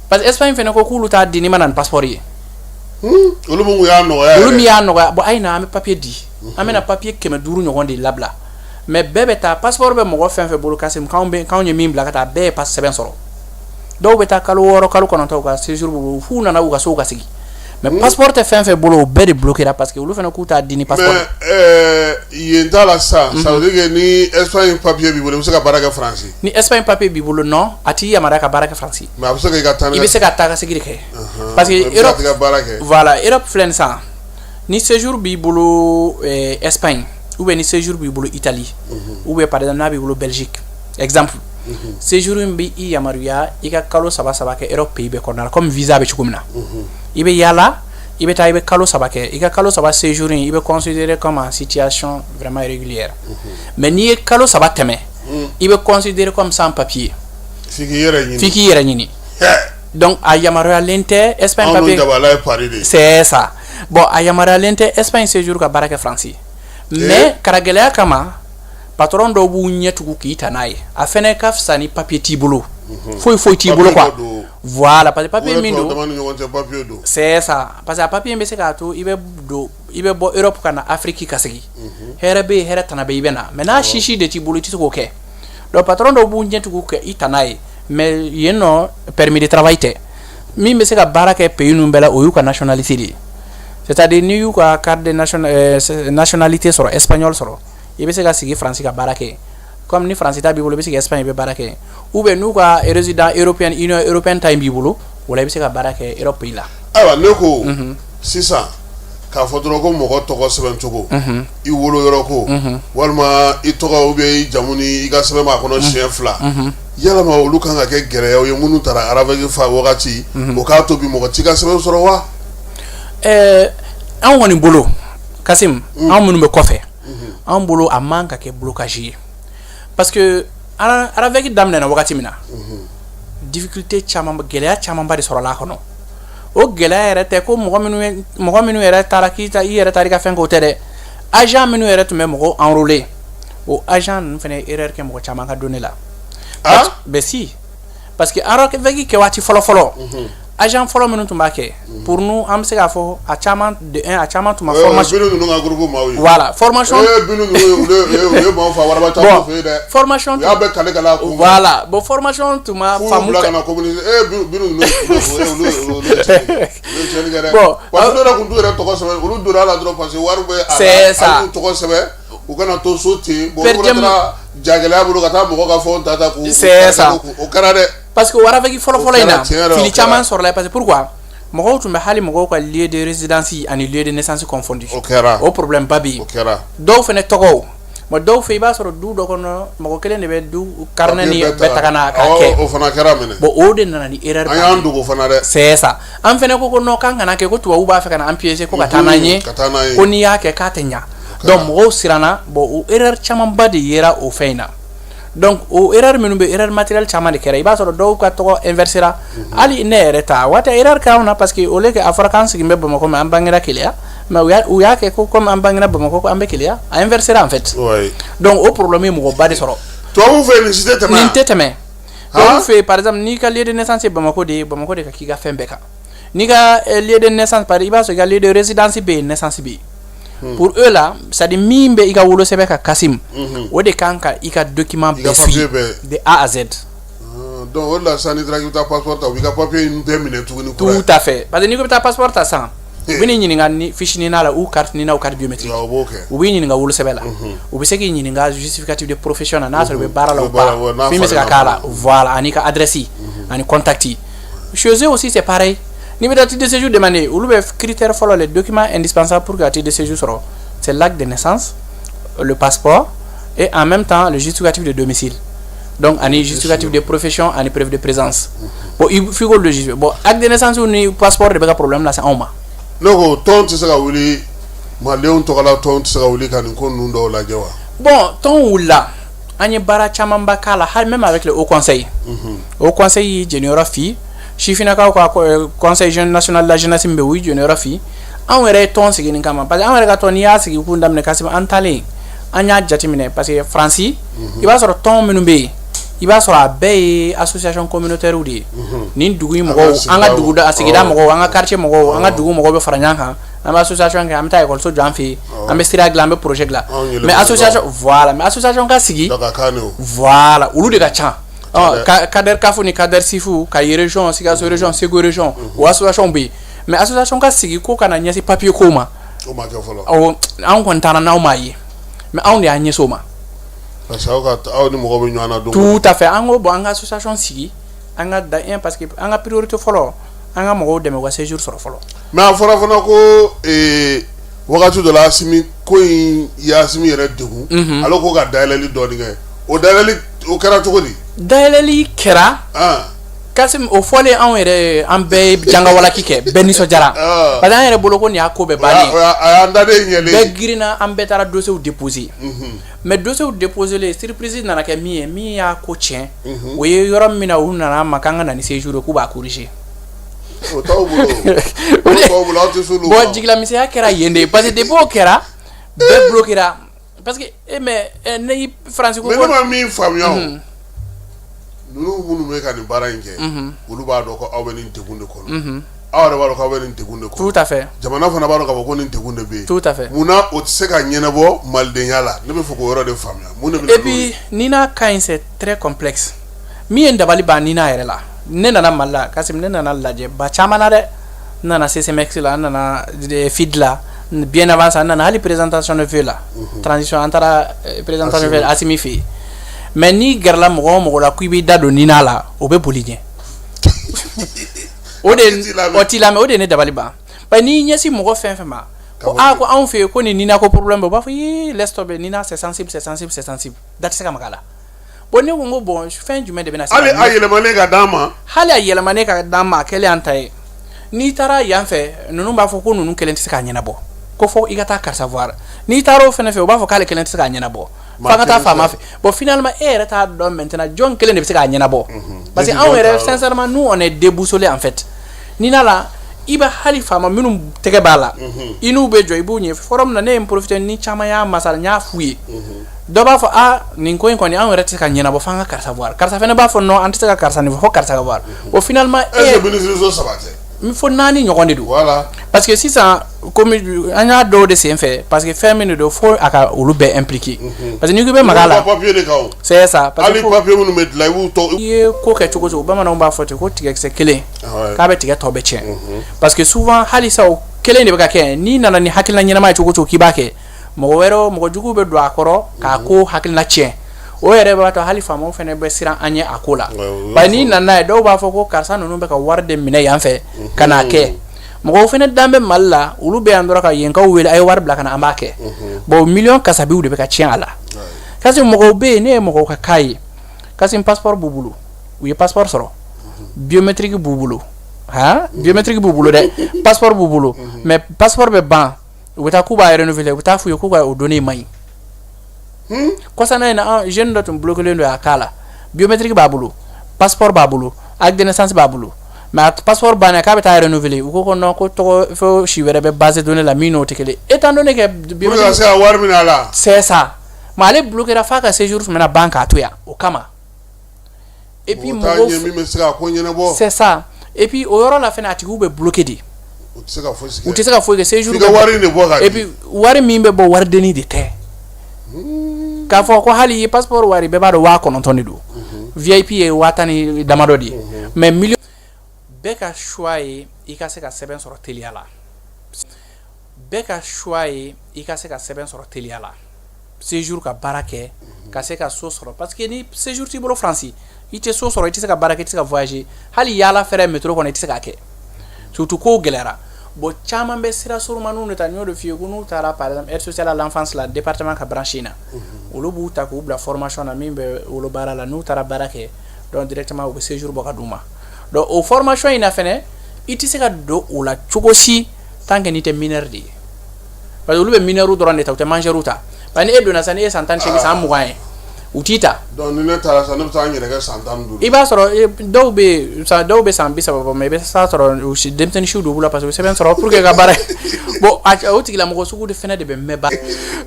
parce que Espagne fɛnɛ ko k'olu t'a di n'i ma na ni passeport ye. Olu mun y'a nɔgɔya Olu yɛrɛ. min y'a nɔgɔya. Bon, a ye na, an bɛ papier di, an bɛna papier 500 ɲɔgɔn de labila. Mais bɛɛ bɛ taa, passeport bɛ mɔgɔ fɛn fɛn bolo, Kasim, k'anw bɛ k'anw ye min bila ka taa, bɛɛ ye passe sɛbɛn sɔrɔ. Dɔw bɛ taa kalo 6, kalo 9, u ka séjour b'u bolo, f'u nana u ka so ka sigi. Mais passeport tɛ fɛn fɛn bolo, o bɛɛ de bloquera, parce que olu fana k'u t'a di ni passeport. Mais yen t'a la sisan, ça veut dire que ni Espagne papier b'i bolo, i bɛ se ka baara kɛ Faransi? Ni Espagne papier b'i bolo, non, a t'i yamaruya ka baara kɛ Faransi. Mais a bɛ se k'i ka taa ni I bɛ se ka taa ka segin de kɛ, parce que mais i bɛ se ka Europe t'i ka baara kɛ. Voilà, Europe filɛ nin sisan, ni séjour b'i bolo Espagne, ou bien ni séjour b'i bolo Italie, ou bien par exemple n'a b'i bolo Belgique, exemple, séjour in bɛ i yamaruya i ka kalo 3 3 kɛ Europe pays bɛɛ kɔnɔna la, comme visa bɛ cogo min na. I bɛ yaala, i bɛ taa, i bɛ kalo 3 kɛ, i ka kalo 3 séjour in, i bɛ considéré comme en situation vraiment irrégulière. Mais n'i ye kalo 3 tɛmɛ, i bɛ considéré comme sans papier. F'i k'i yɛrɛ ɲini. F'i k'i yɛrɛ ɲini. Donc a yamaruyalen tɛ Espagne Anw dun papier jabala ye Paris de ye. C'est ça. Bon, a yamaruyalen tɛ Espagne séjour ka baara kɛ Faransi. Mais karagɛlɛya kama, patron dɔw b'u ɲɛ tugu k'i ta n'a ye. A fɛnɛ ka fisa ni papier t'i bolo, foyi foyi t'i bolo quoi. Voilà, parce que papier min don, c'est ça, parce que a papier bɛ se k'a to i bɛ don, i bɛ bɔ Europe ka na Afrique ka segin, hɛrɛ bɛ yen, hɛrɛ tana bɛ, i bɛ na. Mais n'a sisi de t'i bolo, i tɛ se k'o kɛ. Donc patron dɔw b'u ɲɛ tugu ka i ta n'a ye. Mais yen nɔ, permis de travail tɛ. Min bɛ se ka baara kɛ pays ninnu bɛɛ la, o y'u ka nationalité de ye. C'est à dire, n'i y'u ka carte de nationalité sɔrɔ, espagnol sɔrɔ, i bɛ se ka sigi Faransi ka baara kɛ. Comme ni Faransi ta b'i bolo, i bɛ sigi Espagne, i bɛ baara kɛ. Ou bien n'u ka résident européen, Union européenne ta in b'i bolo, o la i bɛ se ka baara kɛ Europe pays la. Ayiwa, ne ko sisan, k'a fɔ dɔrɔn ko mɔgɔ tɔgɔ sɛbɛn cogo, i wolo yɔrɔ ko, walima i tɔgɔ ou bien i jamu ni i ka sɛbɛn b'a kɔnɔ siɲɛ 2, yalama olu kan ka kɛ gɛlɛyaw ye minnu taara RAVEC fa wagati, o k'a to bi mɔgɔ t'i ka sɛbɛn sɔrɔ wa? Anw kɔni bolo, Kasim, anw minnu bɛ kɔfɛ, anw bolo a man ka kɛ blocage ye, parce que RAVEC daminɛna wagati min na, difficulté caman, gɛlɛya camanba de sɔrɔla a kɔnɔ. O gɛlɛya yɛrɛ tɛ ko mɔgɔ minnu yɛrɛ taara k'i ta, i yɛrɛ taara i ka fɛn k'o tɛ dɛ. Agent minnu yɛrɛ tun bɛ mɔgɔw enrôler, o agent ninnu fana ye erreur kɛ mɔgɔ caman ka données la. Ben si, parce que RAVEC kɛ waati fɔlɔ fɔlɔ, agent fɔlɔ minnu tun b'a kɛ pour nous, an bɛ se k'a fɔ a caman de un, a caman tun ma formation. Binu ninnu ka groupe maaw ye. Voilà, formation. Ee, Binu ninnu, olu ye maaw fa waraba caman fɛ yen dɛ. Formation. U y'a bɛɛ kale kale a kun. Voilà, bon, formation tun ma faamu. F'u bila ka na communiquer. Ee, Binu ninnu, olu ye tiɲɛni kɛ dɛ. Bon, parce que olu yɛrɛ tun t'u yɛrɛ tɔgɔ sɛbɛn, olu donna a la dɔrɔn parce que wari bɛ a la. C'est ça. A y'u tɔgɔ sɛbɛn, u kana to so ten. Bon, olu fana taara jagɛlɛya bolo ka taa mɔgɔ ka fɛnw ta k'u. C'est ça. O kɛra dɛ. Parce que RAVEC fɔlɔ fɔlɔ in na, fili caman sɔrɔla. Parce que pourquoi? Mɔgɔw tun bɛ hali mɔgɔw ka lieu de résidence ani lieu de naissance confondu. O kɛra. O problème ba bɛ yen. O kɛra. Dɔw fana tɔgɔw, bon, dɔw fɛ, i b'a sɔrɔ du dɔ kɔnɔ, mɔgɔ kelen de bɛ du carnet ni bɛɛ ta ka na k'a kɛ. O fana kɛra minɛ. Bon, o de nana ni erreur. An y'an dogo fana dɛ. C'est ça. An fana ko non, k'an kana kɛ, ko tubabu b'a fɛ ka na an piéger, ko ka taa n'an ye. Ka taa n'an ye. Ko n'i y'a kɛ, k'a tɛ ɲa. Donc mɔgɔw siranna. Bon, o erreur camanba de yera o fɛn in na. Donc o erreur minnu bɛ, erreur matériel caman de kɛra. I b'a sɔrɔ dɔw ka tɔgɔ inversera. Hali ne yɛrɛ ta waati, erreur kɛra anw na, parce que au lieu que a fɔra k'an sigin bɛ Bamakɔ, mais an bangera Keleya. Mais u y'a kɛ ko comme an bangera Bamakɔ, ko an bɛ Keleya, a inversera en fait. Donc o problème ye mɔgɔba de sɔrɔ. Tubabuw fɛ, nin si tɛ tɛmɛ. Nin tɛ tɛmɛ. Tubabuw fɛ, par exemple, n'i ka lieu de naissance ye Bamakɔ de ye, Bamakɔ de ka k'i ka fɛn bɛɛ kan. N'i ka lieu de naissance, par i b'a sɔrɔ i ka lieu de résidence bɛ yen, naissance bɛ yen. Pour eux là, c'est à dire min bɛ i ka wolosɛbɛn ka, Kasim, o de kan ka i ka document bɛɛ suit de A à Z. Donc o de la sisan, n'i taara k'i bɛ taa passeport ta, u b'i ka papier in bɛɛ minɛ tuguni. Tout à fait, parce que n'i ko i bɛ taa passeport ta sisan, u bɛ n'i ɲininka ni fiche NINA la ou carte NINA ou carte biométrique. U b'o kɛ. U b'i ɲininka wolosɛbɛn la, u bɛ se k'i ɲininka justificatif de profession na, n'a sɔrɔ u bɛ baara la ou pas, min bɛ se ka k'a la. Voilà, ani ka adresse ani contact. Chez eux aussi, c'est pareil. N'i bɛ taa titre de séjour demander, olu bɛ critère fɔlɔ, les documents indispensables pour que ka titre de séjour sɔrɔ, c'est l'acte de naissance, le passeport et en même temps le justificatif de domicile. Donc ani justificatif de profession ani preuve de présence. Bon, il faut k'olu de justifier. Bon, acte de naissance ni passeport de bɛ ka problème lase anw ma. Ne ko, tɔn tɛ se ka wuli, malidenw tɔgɔla tɔn tɛ se ka wuli ka nin ko ninnu dɔw lajɛ wa? Bon, tɔn wulila, an ye baara camanba k'a la, hali même avec le haut conseil. Haut conseil y'i jeniyɔrɔ fi, sifinnakaw ka conseil jeune national de la jeunesse min bɛ yen, u y'i jeniyɔrɔ fi. Anw yɛrɛ ye tɔn sigi nin kama, parce que anw yɛrɛ ka tɔn, n'i y'a sigi kun daminɛ, Kasim, an taalen, an y'a jateminɛ, parce que Faransi, i b'a sɔrɔ tɔn minnu bɛ yen, i b'a sɔrɔ a bɛɛ ye association communautaire de ye. Nin dugu in mɔgɔw, an ka dugu sigida mɔgɔw, an ka quartier mɔgɔw, an ka dugu mɔgɔw bɛ fara ɲɔgɔn kan, an bɛ association kɛ, an bɛ taa ekɔliso jɔ an fɛ yen, an bɛ sira dilan, an bɛ projet dilan. Mais association, voilà, mais association ka sigi, voilà, olu de ka ca. Kader Kafo ni Kader Sifu, Kayi région, Sikaso région, Segu région, o association bɛ yen. Mais association ka sigi ko ka na ɲɛsin papier ko ma, o ma kɛ fɔlɔ. Awɔ, anw kɔni taara n'aw m'a ye, mais anw de y'an ɲɛsin o ma. Parce que aw ka, aw ni mɔgɔ bɛ ɲɔgɔn na don. Tout à fait. An ko bon, an ka association sigi, an ka da un, parce que an ka priorité fɔlɔ, an ka mɔgɔw dɛmɛ u ka séjour sɔrɔ fɔlɔ. Mais a fɔra fana ko wagati dɔ la, Asimi ko in ye Asimi yɛrɛ degun. Ale ko ka dayɛlɛli dɔɔni kɛ. O dayɛlɛli, o kɛra cogo di? Dayɛlɛli kɛra. Kasim, o fɔlen, anw yɛrɛ, an bɛɛ ye jangawalaki kɛ, bɛɛ nisɔndiyara, parce que an yɛrɛ bolo ko nin y'a ko bɛɛ bannen. A y'an daden ɲɛlen. Bɛɛ girinna, an bɛɛ taara dossier déposer. Mais dossier déposer len, surprise nana kɛ min ye, min y'a ko tiɲɛ, o ye yɔrɔ min na, u nana an ma k'an ka na ni séjour ye, k'u b'a corriger. O t'aw bolo, o t'aw bolo, aw tɛ s'olu ma. Bon, jigilamisɛnya kɛra yen de, parce que depuis o kɛra, Bɛɛ bloquera parce que e mais ne Faransi ko mais ne ma min faamuya o ninnu minnu bɛ ka nin baara in kɛ olu b'a dɔn ko aw bɛ nin degun de kɔnɔ aw yɛrɛ b'a dɔn k'aw bɛ nin degun de kɔnɔ tout à fait jamana fana b'a dɔn k'a fɔ ko nin degun de bɛ yen tout à fait munna o tɛ se ka ɲɛnabɔ malidenya la ne bɛ fɛ k'o yɔrɔ de faamuya mun de bɛ na et puis Nina cas in c'est très complexe min ye n dabali ban Nina yɛrɛ la ne nana Mali la Kasim ne nana lajɛ ba caman na dɛ n nana CCMEX la n nana FID la bien avant ça n nana hali présentation de vœux la transition an taara présentation de vœux Asimi fɛ yen mais n'i gɛrɛla mɔgɔ o mɔgɔ la k'i b'i da don Nina la o bɛ boli ɲɛ o de o t'i lamɛn o de ye ne dabali ban parce que n'i ɲɛsin mɔgɔ fɛn fɛn ma ko aa ko anw fɛ yen ko nin Nina ko problème bɛ u b'a fɔ ii laisse tomber Nina c'est sensible, c'est sensible, c'est sensible, da tɛ se ka maga a la. Bon, ne ko n ko bon, fɛn jumɛn de bɛna se hali a yɛlɛmanen ka d'an ma hali a yɛlɛmanen ka d'an ma a kɛlen an ta ye n'i taara yan fɛ ninnu b'a fɔ ko ninnu kelen tɛ se k'a ɲɛnabɔ ko fɔ i ka taa karisa voir n'i taara o fɛnɛ fɛ u b'a fɔ k'ale kelen tɛ se k'a ɲɛnabɔ f'an ka taa faama fɛ. Bon, finalement e yɛrɛ t'a dɔn maintenant jɔn kelen de bɛ se k'a ɲɛnabɔ parce que anw yɛrɛ, sincèrement, nous on est déboussolés en fait. Nina la i bɛ hali faama minnu tɛgɛ b'a la i n'u bɛ jɔ i b'u ɲɛ forum na ne ye n profiter ni caman y'a masala n y'a f'u ye dɔ b'a fɔ a nin ko in kɔni anw yɛrɛ tɛ se ka ɲɛnabɔ f'an ka karisa voir karisa fɛnɛ b'a fɔ non an tɛ se ka karisa nin fɔ fo karisa ka voir. Bon, finalement est ce que ministre saba tɛ fo naani ɲɔgɔn de don voilà parce que sisan komi an y'a dɔw de sen fɛ parce que fɛn min de don fo a ka olu bɛɛ impliqué parce que n'i ko i bɛ maga a la papier de kan o c'est ça parce que hali papier minnu bɛ dilan i b'u tɔ i ye ko kɛ cogo o cogo bamananw b'a fɔ ten ko tigɛkisɛ kelen k'a bɛ tigɛ tɔ bɛ tiɲɛ parce que souvent hali sa o kelen de bɛ ka kɛ n'i nana ni hakilina ɲɛnama ye cogo o cogo k'i b'a kɛ mɔgɔ wɛrɛ mɔgɔ jugu bɛ don a kɔrɔ k'a ko hakilina tiɲɛ o yɛrɛ b'a to hali faamaw fana bɛ siran an ɲɛ a ko la bari n'i nana n'a ye dɔw b'a fɔ ko karisa ninnu bɛ ka wari de minɛ yan fɛ ka n'a kɛ mɔgɔw fana dan bɛ Mali la olu bɛ yan dɔrɔn ka yenkaw wele a ye wari bila ka na an b'a kɛ bon miliyɔn kasabiw de bɛ ka tiɲɛ a la kasi mɔgɔw bɛ yen ne ye mɔgɔw ka cas ye kasi passeport b'u bolo u ye passeport sɔrɔ biométrique b'u bolo han biométrique b'u bolo dɛ passeport b'u bolo mais passeport bɛ ban u bɛ taa k'u b'a renouveler u bɛ taa f'u ye k'u ka o données man ɲi kɔsa in na jeune dɔ tun bloqué don a cas la biométrique b'a bolo passeport b'a bolo acte de naissance b'a bolo mais a passeport banna k'a bɛ taa renouveler u ko ko non ko tɔgɔ fo si wɛrɛ bɛ base de données la min n'o tɛ kelen étant donné que pour que ka se ka wari minɛ a la c'est ça mais ale bloqué f'a ka séjour tun bɛna ban k'a to yan o kama et puis mɔgɔw ɲɛ min bɛ se ka ko ɲɛnabɔ c'est ça et puis o yɔrɔ la fɛnɛ a tigiw bɛ bloqué de u tɛ se ka fosi kɛ u tɛ se ka foyi kɛ séjour f'i ka wari de bɔ ka di et puis wari min bɛ bɔ waridenni de tɛ k'a fɔ ko hali i passeport wari bɛɛ b'a dɔn 9000 de don VIP ye 10 000 ni damadɔ de ye mais miliyɔn bɛɛ ka choix ye i ka se ka sɛbɛn sɔrɔ teliya la bɛɛ ka choix ye i ka se ka sɛbɛn sɔrɔ teliya la séjour ka baara kɛ ka se ka so sɔrɔ parce que ni séjour t'i bolo Faransi i tɛ so sɔrɔ i tɛ se ka baara kɛ i tɛ se ka voyager hali yaala fɛrɛ métro kɔnɔ i tɛ se k'a kɛ surtout kow gɛlɛyara bon caman bɛ sira surumaniw de ta n y'o de f'i ye ko n'u taara par exemple aide sociale à l'enfance la département ka branche in na olu b'u ta k'u bila formation na min bɛ wolo baara la n'u taara baara kɛ donc directement u bɛ séjour bɔ ka d'u ma donc o formation in na fɛnɛ i tɛ se ka don o la cogo si tant que n'i tɛ mineur de ye parce que olu bɛ mineur dɔrɔn de ta u tɛ majeur ta parce que ni e donna sisan ni e ye san 18 san 20 ye u t'i ta donc ni ne taara sisan ne bɛ taa n yɛrɛ kɛ san 15 i b'a sɔrɔ dɔw bɛ yen dɔw bɛ san 30 bɔ mais i bɛ taa sɔrɔ u si denmisɛnnin siw de b'u la parce que u bɛ sɛbɛn sɔrɔ pour que ka baara bon o tigilamɔgɔ sugu de fɛnɛ de bɛ mɛn ba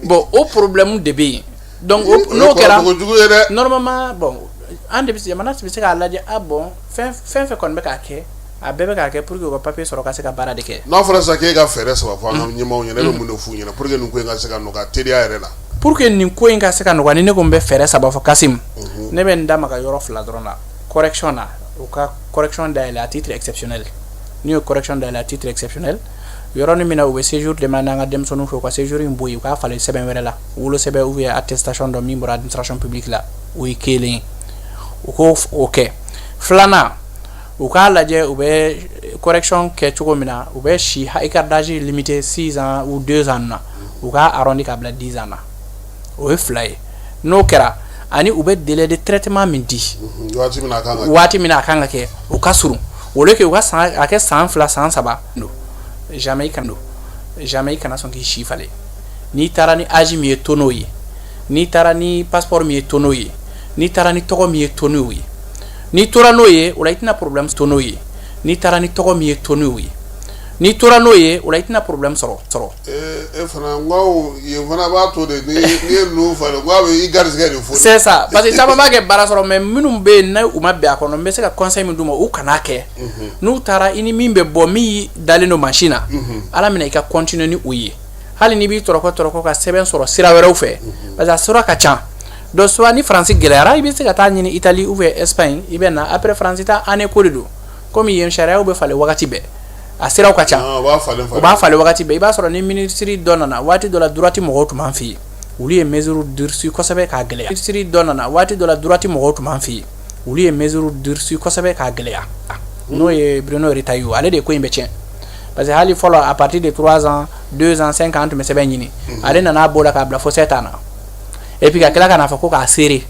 bon o problème de bɛ yen donc n'o kɛra normalement bon an de bɛ jamana bɛ se k'a lajɛ ah bon fɛn fɛn fɛn kɔni bɛ k'a kɛ a bɛɛ bɛ k'a kɛ pour que u ka papier sɔrɔ ka se ka baara de kɛ n'a fɔra sisan k'e ka fɛɛrɛ saba fɔ an ka ɲɛmaaw ɲɛna e bɛ mun de f'u ɲɛna pour que nin ko in ka se ka nɔgɔya teliya yɛrɛ la pour que nin ko in ka se ka nɔgɔya ni ne ko n bɛ fɛɛrɛ saba fɔ Kasim ne bɛ n da maga yɔrɔ fila dɔrɔn na correction na u ka correction dayɛlɛ à titre exceptionnel n'u ye correction dayɛlɛ à titre exceptionnel yɔrɔnin min na u bɛ séjour demander an ka denmisɛnninw fɛ u ka séjour in bɔ yen u k'a falen sɛbɛn wɛrɛ la wolosɛbɛn ou bien attestation dɔ min bɔra administration publique la o ye kelen ye u k'o o kɛ filanan u k'a lajɛ u bɛ correction kɛ cogo min na u bɛ si écart d'âge limité 6 ans ou 2 ans na u k'a arrondi k'a bila 10 ans na o ye fila ye n'o kɛra ani u bɛ délai de traitement min di waati min a kan ka kɛ o ka surun au lieu que u ka san a kɛ san 2 san 3 don jamais i kana don jamais i kana sɔn k'i si falen n'i taara ni âge min ye to n'o ye n'i taara ni passeport min ye to n'o ye n'i taara ni tɔgɔ min ye to n'o ye n'i tora n'o ye o la i tɛna problème to n'o ye n'i taara ni tɔgɔ min ye to n'o ye N'i tora n'o ye o la, i tɛna problème sɔrɔ. E fana, n ko yen fana b'a to de, ni ye ninnu falen, ko a bɛ i garisɛgɛ de foni. C'est ça, parce que caman b'a kɛ baara sɔrɔ, mais minnu bɛ yen n'u ma bɛn a kɔnɔ, n bɛ se ka conseil min d'u ma, u kan'a kɛ. N'u taara, i ni min bɛ bɔ, min dalen don mansin na, Ala minɛ, i ka continuer ni o ye, hali n'i b'i tɔrɔkɔ tɔrɔkɔ ka sɛbɛn sɔrɔ sira wɛrɛw fɛ, parce que a sira ka ca. Donc soit ni Faransi gɛlɛyara, i bɛ se ka taa ɲini Italie ou bien Espagne, i bɛ na. Après, Faransi ta année ko de don, komi yen sariyaw bɛ falen wagati bɛɛ, a siraw ka ca. U b'a falen. U b'a falen wagati bɛɛ. I b'a sɔrɔ ni minisiri dɔ nana waati dɔ la, droite mɔgɔw tun b'an fɛ yen, olu ye mesure durci kosɛbɛ k'a gɛlɛya. Minisiri dɔ nana waati dɔ la, droite mɔgɔw tun b'an fɛ yen, olu ye mesure durci kosɛbɛ k'a gɛlɛya, n'o ye Bruno Retailleau. Ale de ye ko in bɛ tiɲɛ, parce que hali fɔlɔ, à partir de 3 ans, 2 ans, 5 ans, an tun bɛ sɛbɛn ɲini. Ale nana b'o la k'a bila fo 7 ans na, et puis ka tila ka n'a fɔ ko k'a serrer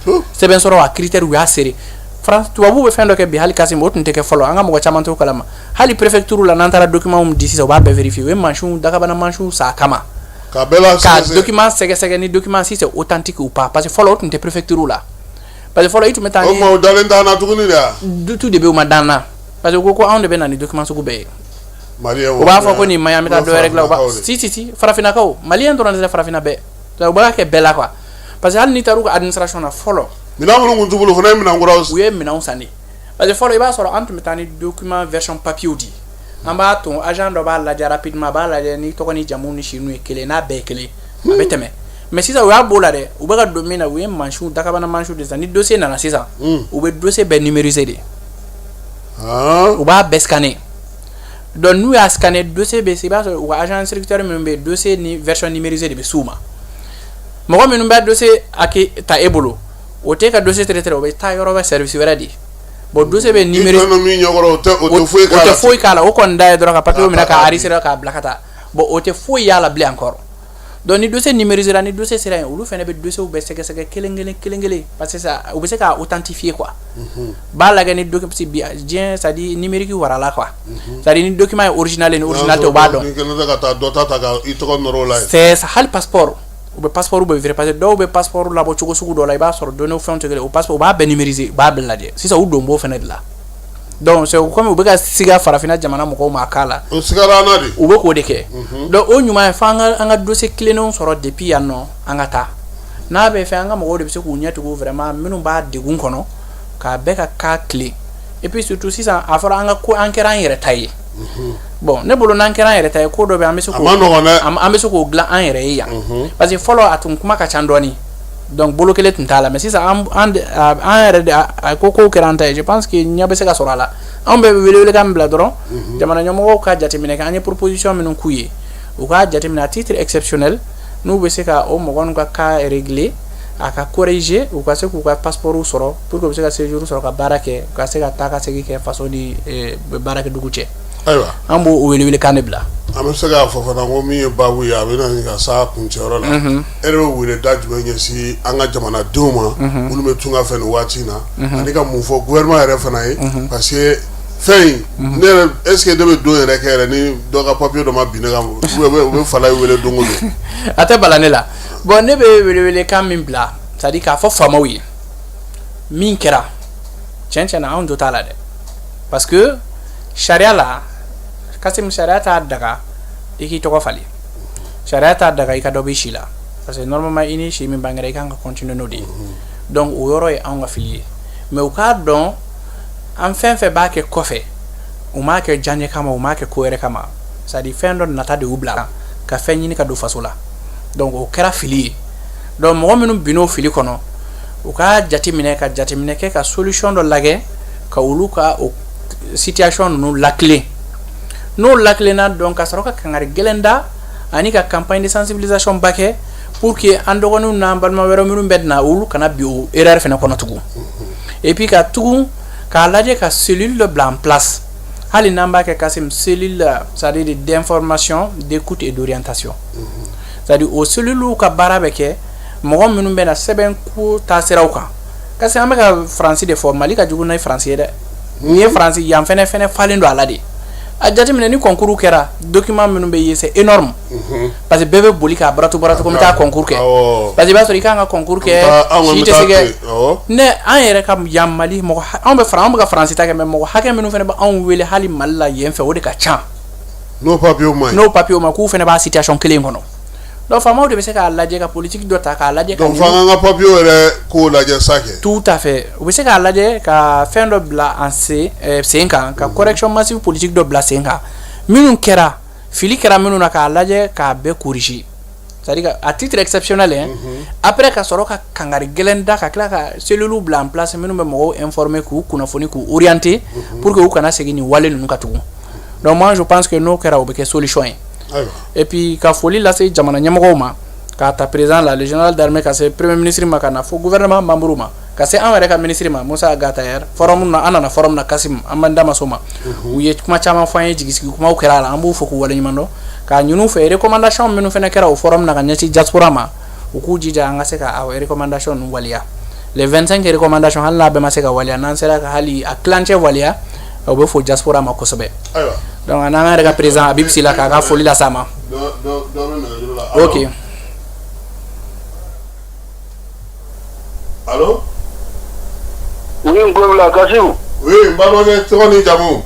sɛbɛn sɔrɔ a critère, u y'a serrer. France, tubabuw bɛ fɛn dɔ kɛ bi, hali Kasim, o tun tɛ kɛ fɔlɔ, an ka mɔgɔ caman t'o kalama. Hali préfecture la, n'an taara document di sisan, u b'a bɛɛ vérifier. U ye mansinw, dakabana mansinw san a kama. Ka bɛɛ la ka document sɛgɛsɛgɛ ni document si c'est authentique ou pas, parce que fɔlɔ o tun tɛ préfecture la, parce que fɔlɔ i tun bɛ taa ni o tuma o dalen t'an na tuguni de wa? Dutu de bɛ, u ma dan na, parce que u ko ko anw de bɛ na ni document sugu bɛɛ ye. Maliyɛnw. U b'a fɔ ko nin ma ɲi, an bɛ taa dɔ wɛrɛ dilan. U b'a si si si, farafinnakaw, maliyɛn dɔrɔn tɛ, farafinna bɛɛ, u b'a kɛ bɛɛ la quoi, parce que hali n'i taara u ka administration na fɔlɔ. Minɛn minnu tun t'u bolo, o fana ye minɛn kuraw. U ye minɛnw san de, parce que fɔlɔ i b'a sɔrɔ an tun bɛ taa ni document version papier di, an b'a to agent dɔ b'a lajɛ rapidement, a b'a lajɛ ni tɔgɔ ni jamu ni si ninnu ye kelen, n'a bɛɛ ye kelen, a bɛ tɛmɛ. Mais sisan u y'a b'o la dɛ, u bɛ ka don min na, u ye mansinw, dakabana mansinw de san. Ni dossier nana sisan, u bɛ dossier bɛɛ numériser de, u b'a bɛɛ scanner. Donc n'u y'a scanner, dossier bɛ se, i b'a sɔrɔ u ka agent instructeur minnu bɛ yen, dossier ni version numérisée de bɛ s'u ma. Mɔgɔ minnu bɛ dossier hakɛ ta e bolo, o t'e ka dossier traité, o bɛ taa yɔrɔ wɛrɛ, service wɛrɛ de. Bon, dossier bɛ numériser. Min ɲɛkɔrɔ, o tɛ, o tɛ foyi k'a O la. tɛ foyi k'a la. O kɔni da ye dɔrɔn ka papier minɛ k'a enregistrer k'a bila ka taa. Bon, o tɛ foyi y'a la bilen encore. Donc ni dossier numérisé la, ni dossier sera yen, olu fana bɛ dossier bɛɛ sɛgɛsɛgɛ kelen kelen kelen kelen, parce que ça, u bɛ se k'a authentifier quoi. B'a lajɛ ni document bi diɲɛ, c'est à dire numérique warala quoi, c'est à dire ni document ye original ye, ni original tɛ, u b'a dɔn. Ni kɛlen tɛ ka taa dɔ ta ka i tɔgɔ nɔrɔ o la yen. C'est ça. Hali passeport, u bɛ passeport bɛ vérifier, parce que dɔw bɛ passeport labɔ cogo sugu dɔ la, i b'a sɔrɔ données fɛnw tɛ kelen. O passeport, u b'a bɛɛ numériser, u b'a bɛɛ lajɛ sisan, u don b'o fana de la. Donc c'est comme u bɛ ka siga farafinna jamana mɔgɔw ma a k'a la. O sigara an na de. U bɛ k'o de kɛ. Donc o ɲuman ye f'an ka an ka dossier tilennenw sɔrɔ depuis yan nɔ, an ka taa n'a bɛ fɛ, an ka mɔgɔw de bɛ se k'u ɲɛ tugu vraiment, minnu b'a degun kɔnɔ, k'a bɛɛ ka cas tilen. Et puis surtout sisan, a fɔra an ka ko an kɛra an yɛrɛ ta ye. Bon, ne bolo, n'an kɛra an yɛrɛ ta ye, ko dɔ bɛ an bɛ se A ma nɔgɔn dɛ. An bɛ se k'o dilan an yɛrɛ ye yan, parce que fɔlɔ a tun kuma ka ca dɔɔni, donc bolo kelen tun t'a la. Mais sisan an yɛrɛ de a ko kow kɛra an ta ye, je pense que ɲɛ bɛ se ka sɔrɔ a la. Anw bɛ welewelekan min bila dɔrɔn, jamana ɲɛmɔgɔw ka jateminɛ kɛ, an ye proposition minnu k'u ye, u k'a jateminɛ à titre exceptionnel, n'u bɛ se ka o mɔgɔ ninnu ka cas régler, a ka corriger, u ka se k'u ka passeport sɔrɔ pour que u bɛ se ka séjour sɔrɔ ka baara kɛ, u ka se ka taa ka segin kɛ faso ni baarakɛdugu cɛ. Ayiwa. An b'o welewelekan de bila. An bɛ se k'a fɔ fana ko min ye baabu ye, a bɛ na ka s'a kuncɛyɔrɔ la, e yɛrɛ bɛ wele da jumɛn ɲɛsin an ka jamanadenw ma minnu bɛ tunga fɛ nin waati in na, ani ka mun fɔ gouvernement yɛrɛ fana ye? Parce que fɛn in, ne yɛrɛ, est ce que ne bɛ don yɛrɛ kɛ yɛrɛ ni dɔ ka papier dɔ ma bin ne kan, u bɛ fala wele don o don? A tɛ bala ne la. Bon, ne bɛ welewelekan min bila, c'est à dire k'a fɔ faamaw ye, min kɛra, tiɲɛ tiɲɛ na, anw jo t'a la dɛ, parce que sariya la, Kasim, sariya t'a daga i k'i tɔgɔ falen, sariya t'a daga i ka dɔ b'i si la, parce que normalement i ni si min bangera, i kan ka continuer n'o de ye. Donc o yɔrɔ ye anw ka fili ye. Mais u k'a dɔn, an fɛn fɛn b'a kɛ kɔfɛ, u m'a kɛ diyaɲɛ kama, u m'a kɛ ko wɛrɛ kama, c'est à dire fɛn dɔ nata de y'u bila ka fɛn ɲini ka don faso la. Donc o kɛra fili ye. Donc mɔgɔ minnu binn'o fili kɔnɔ, u ka jateminɛ, ka jateminɛ kɛ, ka solution dɔ lajɛ ka olu ka o situation ninnu latilen. N'o latilenna, donc ka sɔrɔ ka kangari gɛlɛn da ani ka campagne de sensibilisation ba kɛ pour que an dɔgɔninw n'an balima wɛrɛ minnu bɛ na, olu kana bin o erreur fana kɔnɔ tugun. Et puis ka tugun k'a lajɛ ka cellule dɔ bila en place, hali n'an b'a kɛ, Kasim, cellule, c'est à dire d'information, d'écoute et d'orientation, c'est à dire o cellule ka baara bɛ kɛ mɔgɔ minnu bɛ na sɛbɛn ko taasiraw kan. Kasi an bɛ ka Faransi de fɔ, Mali ka jugu n'a ye Faransi ye dɛ. N'i ye Faransi yan fɛnɛ fɛnɛ falen don a la de. A jateminɛ, ni concours kɛra, document minnu bɛ ye, c'est énorme, parce que bɛɛ bɛ boli k'a baratu baratu ko n bɛ taa concours kɛ, parce que i b'a sɔrɔ i kan ka concours kɛ, si tɛ se kɛ. Ne an yɛrɛ ka yan Mali mɔgɔ, anw bɛ anw bɛ ka Faransi ta kɛ, mais mɔgɔ hakɛ minnu fana bɛ anw wele hali Mali la yen fɛ, o de ka ca. N'o papiyew ma ɲi. N'o papiyew ma, k'u fana b'a situation kelen kɔnɔ. Donc faamaw de bɛ se k'a lajɛ ka politique dɔ ta k'a lajɛ. Donc f'an k'an ka papiyew yɛrɛ kow lajɛ sa kɛ. Tout à fait, u bɛ se k'a lajɛ ka fɛn dɔ bila en sen kan, ka correction massive politique dɔ bila sen kan, minnu kɛra fili kɛra minnu na, k'a lajɛ k'a bɛɛ corriger, c'est-à-dire à titre exceptionnel hein. Après ka sɔrɔ ka kangari gɛlɛn da, ka tila ka cellule bila en place minnu bɛ mɔgɔw informer, k'u kunnafoni, k'u orienter pour que u kana segin nin wale ninnu kan tugun. Donc moi je pense que n'o kɛra, o bɛ kɛ solution ye. Et puis ka foli lase jamana ɲɛmɔgɔw ma, k'a ta président la, le général d'armée, ka se premier ministre ma, ka na fo gouvernement membre ma, ka se an yɛrɛ ka ministre ma, Moussa Ag Attaher. Forum na, an nana forum na, Kasim, an b'an da ma s'o ma. U ye kuma caman fɔ an ye, jigisigi kumaw kɛra a la. An b'u fo k'u waleɲuman dɔn, k'a ɲini u fɛ, recommandation minnu fana kɛra o forum na ka ɲɛsin diaspora ma, u k'u jija an ka se ka recommandation ninnu waleya. Les 25 recommandations, hali n'a bɛɛ ma se ka waleya, n'an sera ka hali a tilancɛ waleya, o bɛ fo diaspora ma kosɛbɛ. Donc an n'an yɛrɛ ka président Habib Sylla, k'a ka foli las'a ma. Ok. Allo. Oui, n tulo b'i la Kasimu. Oui, n balimakɛ, tɔgɔ ni jamu.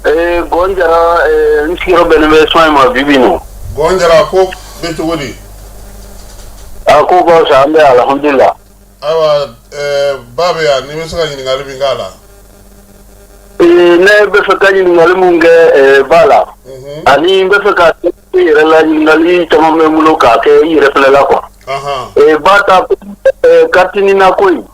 Ee Gɔn Jara, n sigiyɔrɔ bɛnnen bɛ Soin ma bi bi in na. Gɔn Jara, ko bɛ cogo di? A ko ka fisa, an bɛ alihamudulila. Ayiwa, ba bɛ yan, n'i bɛ se ka ɲininkali min k'a la. Ee ne bɛ fɛ ka ɲininkali mun kɛ ba la, ani n bɛ fɛ ka i yɛrɛ la ɲininkali caman bɛ n bolo k'a kɛ i yɛrɛ fɛnɛ la quoi. Ee ba ta carte NINA ko in.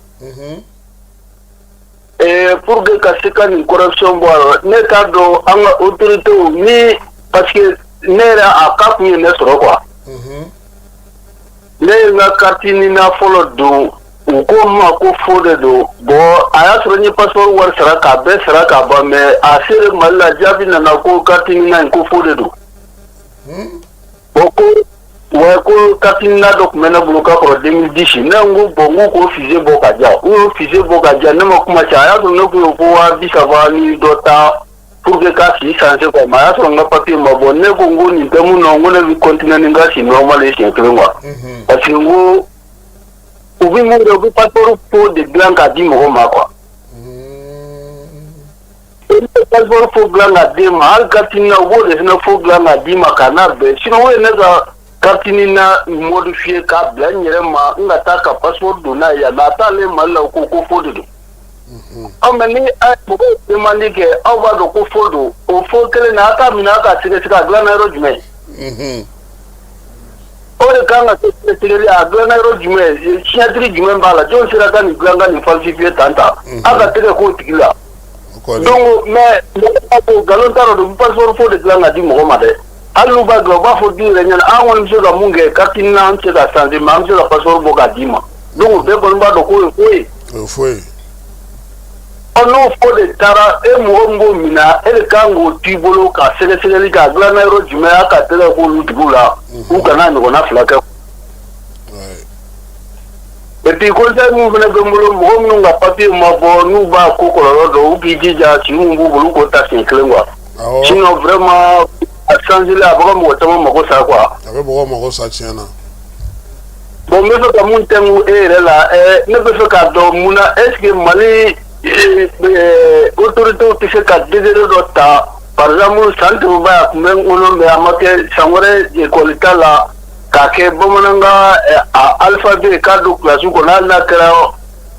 Ee pour que ka se ka nin corruption bɔ a la, ne t'a dɔn an ka autorités ni, parce que ne yɛrɛ a cas kun ye ne sɔrɔ quoi. Ne ye n ka carte NINA fɔlɔ don, u ko n ma ko faux de don. Bon, a y'a sɔrɔ n ye passeport wari sara k'a bɛɛ sara k'a ban, mais a selen Mali la, jaabi nana ko carte NINA in ko faux de don. Bon, ko ouais, ko carte NINA dɔ tun bɛ ne bolo k'a kɔrɔ 2010. Ne ko bon, n k'u k'o fichier bɔ ka diyan. U y'o fichier bɔ ka diyan, ne ma kuma caya. A y'a sɔrɔ ne tun ye fo 30,000 ni dɔ ta pour que k'a si changer quoi, mais a y'a sɔrɔ n ka papier ma bɔ. Ne ko n ko nin tɛ mun nɔ, n ko ne bɛ continuer ni n ka si normal ye siɲɛ kelen quoi, parce que n ko u bɛ mun kɛ, u bɛ passeport faux de dilan k'a di mɔgɔ ma quoi. Passeport faux dilan k'a d'e ma, hali carte NINA, u b'o de fana faux dilan k'a d'i ma k'a n'a bɛɛ. Sinon o ye ne ka carte NINA modifier k'a bila n yɛrɛ ma, n ka taa ka passeport don n'a ye yan, mais a taalen Mali la, u ko ko faux de don. Aw mais ni a mɔgɔw demande kɛ, aw b'a dɔn ko faux don, o faux kelen na, a t'a minɛ, a k'a sɛgɛsɛgɛ, a dilanna yɔrɔ jumɛn? O de kan ka kɛ sɛgɛsɛgɛli, a dilanna yɔrɔ jumɛn, signature jumɛn b'a la, jɔn sera ka nin dilan ka nin falsifier tan tan, a ka tɛgɛ k'o tigi la. Donc mais mɔgɔw nkalon t'a rɔ, u bɛ passeport faux de dilan ka di mɔgɔ ma dɛ. Hali n'u b'a dilan, u b'a fɔ du yɛrɛ ɲɛna, an kɔni bɛ se ka mun kɛ, carte NINA an tɛ se ka changer, mais an bɛ se ka passeport bɔ k'a d'i ma. Donc bɛɛ kɔni b'a dɔn k'o ye faux ye. O ye faux ye. Ɔ n'o faux de taara, e mɔgɔ min b'o minɛ, e de kan k'o t'i bolo ka sɛgɛsɛgɛli kɛ, a dilanna yɔrɔ jumɛn, a ka tɛgɛ k'olu tigiw la, u kana ɲɔgɔnna fila kɛ. Et puis conseil min fana bɛ n bolo, mɔgɔ minnu ka papier ma bɔ, n'u b'a ko kɔlɔlɔ dɔn, u k'i jija, si min b'u bolo, u k'o ta siɲɛ kelen quoi. Sinon vraiment a changer a bɛ ka mɔgɔ caman mako sa quoi. A bɛ mɔgɔ mako sa tiɲɛ na. Bon, n bɛ fɛ ka mun tɛnku e yɛrɛ la, ne bɛ fɛ k'a dɔn mun na est ce que Mali autorités tɛ se ka degré dɔ ta, par exemple san tɛmɛba a tun bɛ n kɔnɔ, mais a ma kɛ. San wɛrɛ école ta la, k'a kɛ bamanankan a alphabet k'a don kilasi kɔnɔ, hali n'a kɛra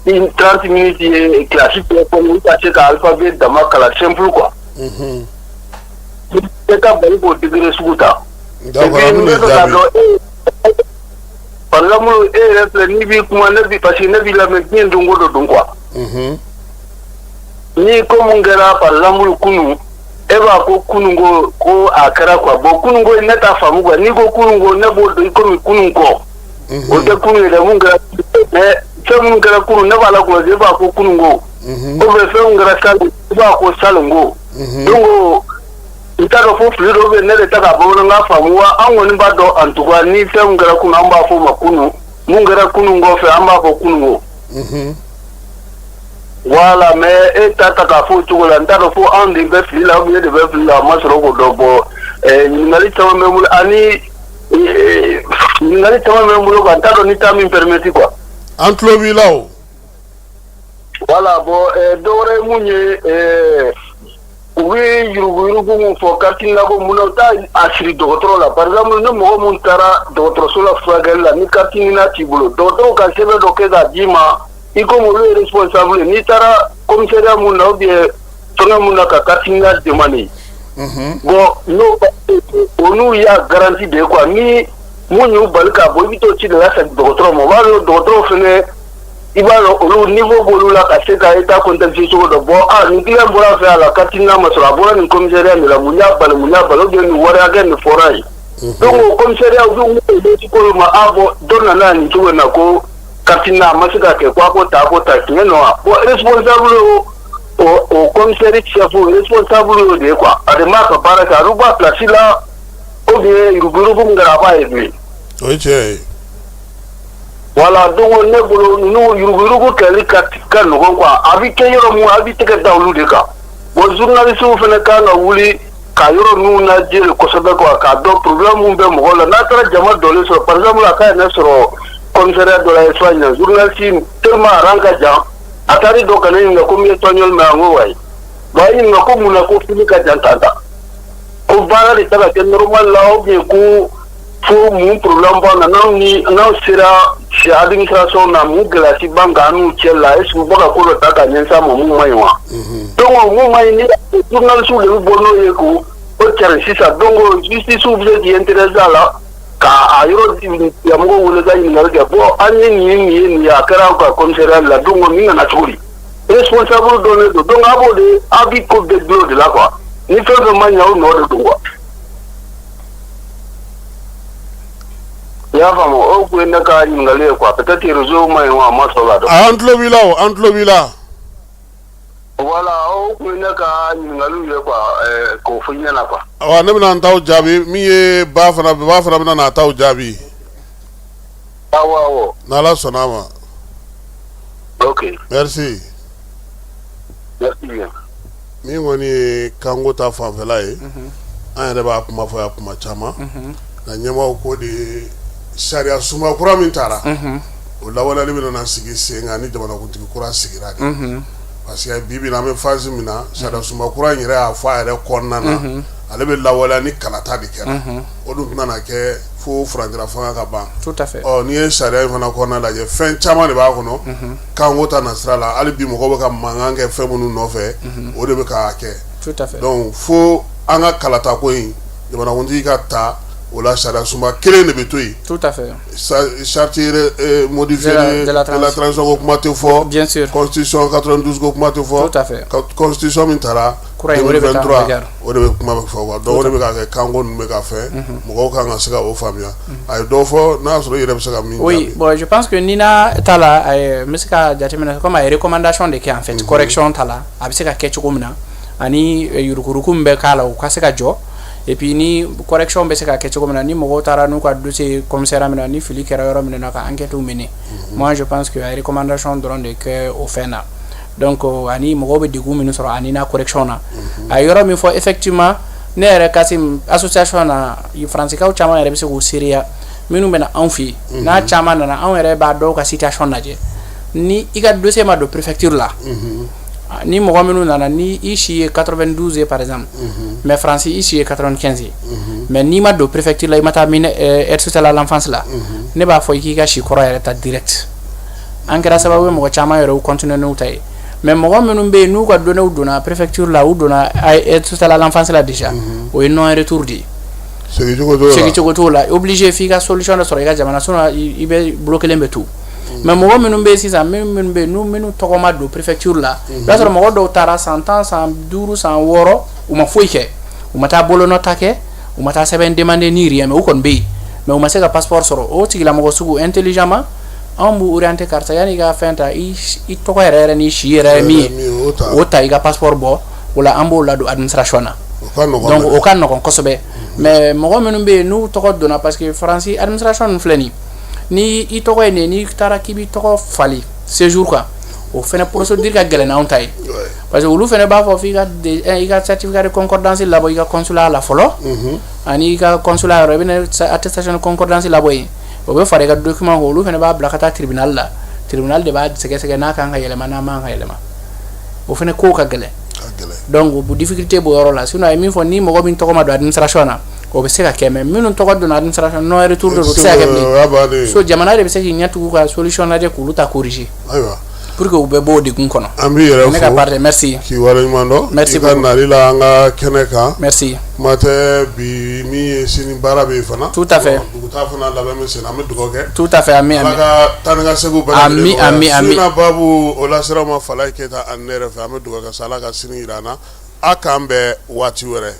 une 30 minutes ye kilasi bɛɛ kɔnɔ, u ka se ka alphabet dama kalan simple quoi. E ka bali k'o degré sugu ta. D'accord, an bɛn'i jaabi. Par exemple e yɛrɛ filɛ, n'i b'i kuma, ne bi, parce que ne b'i lamɛn diɲɛ don o don don quoi. Ni ko mun kɛra par exemple kunun, e b'a ko kunun ko ko a kɛra quoi. Bon, kunun ko ne t'a faamu quoi. N'i ko kunun ko, ne b'o dɔn komi kunun kɔ. O tɛ kunun ye dɛ, mun kɛra, mais fɛn minnu kɛra kunun, ne b'a la kɔlɔsi, e b'a ko kunun ko. Ou bien fɛn min kɛra salon, i b'a ko salon ko. Donc n t'a dɔn fo fili dɔ bɛ yen, ne de tɛ ka bamanankan faamu wa. An kɔni b'a dɔn en tout cas ni fɛn min kɛra kunun, an b'a fɔ o ma kunun, mun kɛra kunun kɔfɛ, an b'a fɔ kunun ko. Voilà, mais e ta ta k'a fɔ o cogo la, n t'a dɔn fo anw de bɛ fili la ou bien e de bɛ fili la, a ma sɔrɔ k'o dɔn. Bon, ɲininkali caman bɛ n bolo, ani ɲininkali caman bɛ n bolo quoi, n t'a dɔn ni temps min permettre quoi. An tulo b'i la o. Voilà, bon, dɔ wɛrɛ ye mun ye, U bɛ yuruguyurugu min fɔ carte NINA ko mun na u t'a a siri dɔgɔtɔrɔ la par exemple ni mɔgɔ min taara dɔgɔtɔrɔso la furakɛli la ni carte NINA t'i bolo dɔgɔtɔrɔw ka sɛbɛn dɔ kɛ k'a d'i ma i komi olu ye responsable ye n'i taara commissariat mun na ou bien fɛngɛ mun na ka carte NINA demander bon n'o olu y'a garantie de ye quoi ni mun y'u bali k'a bɔ i bɛ t'o ci de lasegin dɔgɔtɔrɔ ma o b'a dɔn dɔgɔtɔrɔw fɛnɛ i b'a dɔn olu niveau b'olu la ka se ka état contexte cogo dɔ bon ah nin client bɔra fɛ a la carte NINA ma sɔrɔ a bɔra nin commissariat de la mun y'a bali mun y'a bali ou bien nin wari hakɛ nin fɔra yen donc o commissariat u bɛ wele ci k'olu ma ah bon dɔ nana nin cogo in na ko carte NINA a ma se ka kɛ ko a ko ta a ko ta tiɲɛ nɔ wa bon responsable o commissaire chef responsable y'o de ye quoi a de m'a ka baara kɛ a bɛ bɔ a place la ou bien yuruguyurugu min kɛra a b'a ye O ye tiɲɛ ye. Voilà donc ne bolo ninnu yuruguyurugu kɛli ka ka nɔgɔn quoi a bɛ kɛ yɔrɔ mun a bɛ tɛgɛ da olu de kan bon journaliste fana kan ka wuli ka yɔrɔ ninnu lajɛ kosɛbɛ quoi k'a dɔn problème mun bɛ mɔgɔ la n'a taara jama dɔlen sɔrɔ par exemple a ka ne sɔrɔ commissariat dɔ la Espagne journaliste tellement rang ka jan a taara dɔ ka ne ɲininka ko n bɛ espagnol mɛn n ko wayi bon a ye ɲininka ko mun na ko file ka jan tan tan ko baara de tɛ ka kɛ normal la ou bien ko fo mun problème b'an na n'aw ni n'aw sera chez administration na mun gɛlɛya b'an kan an n'u cɛ la est ce que u bɛ ka ko dɔ ta ka ɲɛsin a ma mun man ɲi wa donc mun man ɲi ni journaliste de bɛ bɔ n'o ye k'o o cari sisan donc justice bɛ se k'i intéresser a la ka a yɔrɔ tigilamɔgɔw wele ka ɲininkali kɛ bon an ye nin ye nin ye nin ye a kɛra aw ka commissariat la donc nin nana cogo di responsable dɔnnen don donc a b'o de a b'i ko bɛɛ dulon o de la quoi ni fɛn fɛn ma ɲɛ aw nɔ de don quoi i y'a faamu o tun ye ne ka ɲininkali ye quoi peut-être réseau ma ɲi wa a ma sɔn ka dɔn. An tulo b'i la o, an tulo b'i la. Voilà o tun ye ne ka ɲininkaliw ye quoi k'o fɔ i ɲɛna quoi. Awa ne bɛna n taw jaabi min ye ba fana ba fana bɛna n'a taw jaabi. Awɔ awɔ. N'Ala sɔnna a ma. Ok. Merci. Merci bien. Min kɔni ye kanko ta fanfɛla ye an yɛrɛ b'a kuma fɔ yan kuma caman nka ɲɛmaaw ko de sariya sunba kura min taara o lawaleyali bɛna na sigi sen kan ni jamanakuntigi kura sigira de parce que bi bi in na an bɛ phase min na sariya sunba kura in yɛrɛ y'a fɔ a yɛrɛ kɔnɔna na ale bɛ lawaleya ni kalata de kɛra o dun tɛna na kɛ fo furancɛla fanga ka ban ɔ n'i ye sariya in fana kɔnɔna lajɛ fɛn caman de b'a kɔnɔ kanko ta nasira la hali bi mɔgɔw bɛ ka mankan kɛ fɛn minnu nɔfɛ o de bɛ k'a kɛ donc fo an ka kalata ko in jamanakuntigi ka ta o la sariya sunba kelen de bɛ to yen charte modifiée de la transition ko kuma tɛ fɔ bien sûr constitution 92 ko kuma tɛ fɔ tout à fait constitution min taara 2023 o de bɛ kuma bɛ fɔ quoi donc o de bɛ ka kɛ kanko ninnu bɛ ka fɛn mɔgɔw kan ka se ka o faamuya a ye dɔ fɔ n'a y'a sɔrɔ i yɛrɛ bɛ se ka min oui bon je pense que NINA ta la n bɛ se ka jateminɛ comme a ye recommandation de kɛ en fait correction ta la a bɛ se ka kɛ cogo min na ani yurukuruku min bɛ k'a la o ka se ka jɔ et puis ni correction bɛ se ka kɛ cogo min na ni mɔgɔw taara n'u ka dossier commissariat min na ni fili kɛra yɔrɔ min na ka enquête mener moi je pense que a ye recommandation dɔrɔn de kɛ o fɛn na donc ani mɔgɔw bɛ degun minnu sɔrɔ a NINA correction na a ye yɔrɔ min fɔ effectivement ne yɛrɛ Kasim association na faransikaw caman yɛrɛ bɛ se k'o seereya minnu bɛ na anw fɛ yen n'a caman nana anw yɛrɛ b'a dɔw ka situation lajɛ ni i ka dossier ma don préfecture la ni mɔgɔ minnu nana ni i si ye 92 ye par exemple mais Faransi i si ye 95 ye mais n'i ma don préfecture la i ma taa aide sociale à l'enfance la ne b'a fɔ i k'i ka si kɔrɔ yɛrɛ ta direct an kɛra sababu ye mɔgɔ caman yɛrɛ u continuer n'u ta ye mais mɔgɔ minnu bɛ yen n'u ka données donna préfecture la u donna aide sociale à l'enfance la déjà o ye non retour de ye segincogo t'o la obligé f'i ka solution dɔ sɔrɔ i ka jamana sinon i bɛ bolo kelen bɛ to mais mɔgɔ minnu bɛ yen sisan minnu bɛ yen n'u minnu tɔgɔ ma don préfecture la i b'a sɔrɔ mɔgɔ dɔw taara san 10 san 5 san 6 u ma foyi kɛ u ma taa bolonɔ ta kɛ u ma taa sɛbɛn demander ni rien mais u kɔni bɛ yen mais u ma se ka passeport sɔrɔ o tigilamɔgɔ sugu intelligemment anw b'u orienter karisa yanni i ka fɛn ta i tɔgɔ yɛrɛ yɛrɛ ni si yɛrɛ ye min ye o ta i ka passeport bɔ o la an b'o ladon administration na donc o ka nɔgɔn kosɛbɛ mais mɔgɔ minnu bɛ yen n'u tɔgɔ donna parce que Faransi administration ninnu filɛ nin ni i tɔgɔ ye nin ye n'i taara k'i b'i tɔgɔ falen séjour kan o fana procédure ka gɛlɛn n'anw ta ye parce que olu fana b'a fɔ f'i ka i ka certificat de concordance labɔ i ka consulat la fɔlɔ ani i ka consulat yɔrɔ i bɛna attestation de concordance labɔ yen o bɛ fara i ka document kan olu fana b'a bila ka taa tribunal la tribunal de b'a sɛgɛsɛgɛ n'a kan ka yɛlɛma n'a man ka yɛlɛma o fana ko ka gɛlɛn. Donc o difficulté b'o yɔrɔ la. Sinon a ye min fɔ, ni mɔgɔ min tɔgɔ ma don administration na, o bɛ se ka kɛ, mais minnu tɔgɔ donna administration, non retour de don, o tɛ se ka kɛ bilen. So jamana de bɛ se k'i ɲɛ tugu ka solution lajɛ k'olu ta corriger Ayiwa. pour que u bɛ bɔ o degun kɔnɔ. An b'i yɛrɛ Ne ka fo part, merci. k'i waleɲuman dɔn Merci i ka beaucoup. nali la an ka kɛnɛ kan. Merci. Kuma tɛ bi min ye, sini baara bɛ yen fana. Tout à fait. Dugutaa fana labɛn bɛ sen na, an bɛ dugawu kɛ. Tout à fait, ami. Ala Ami. ka taa ni ka seginw bɛɛ lajɛlen Ami, nɔgɔya. ami, ami. Su in na baabu o lasera ma Falaye Keyita ani ne yɛrɛ fɛ. An bɛ dugawu kɛ sa, Ala ka sini jira an na. A k'an bɛn waati wɛrɛ.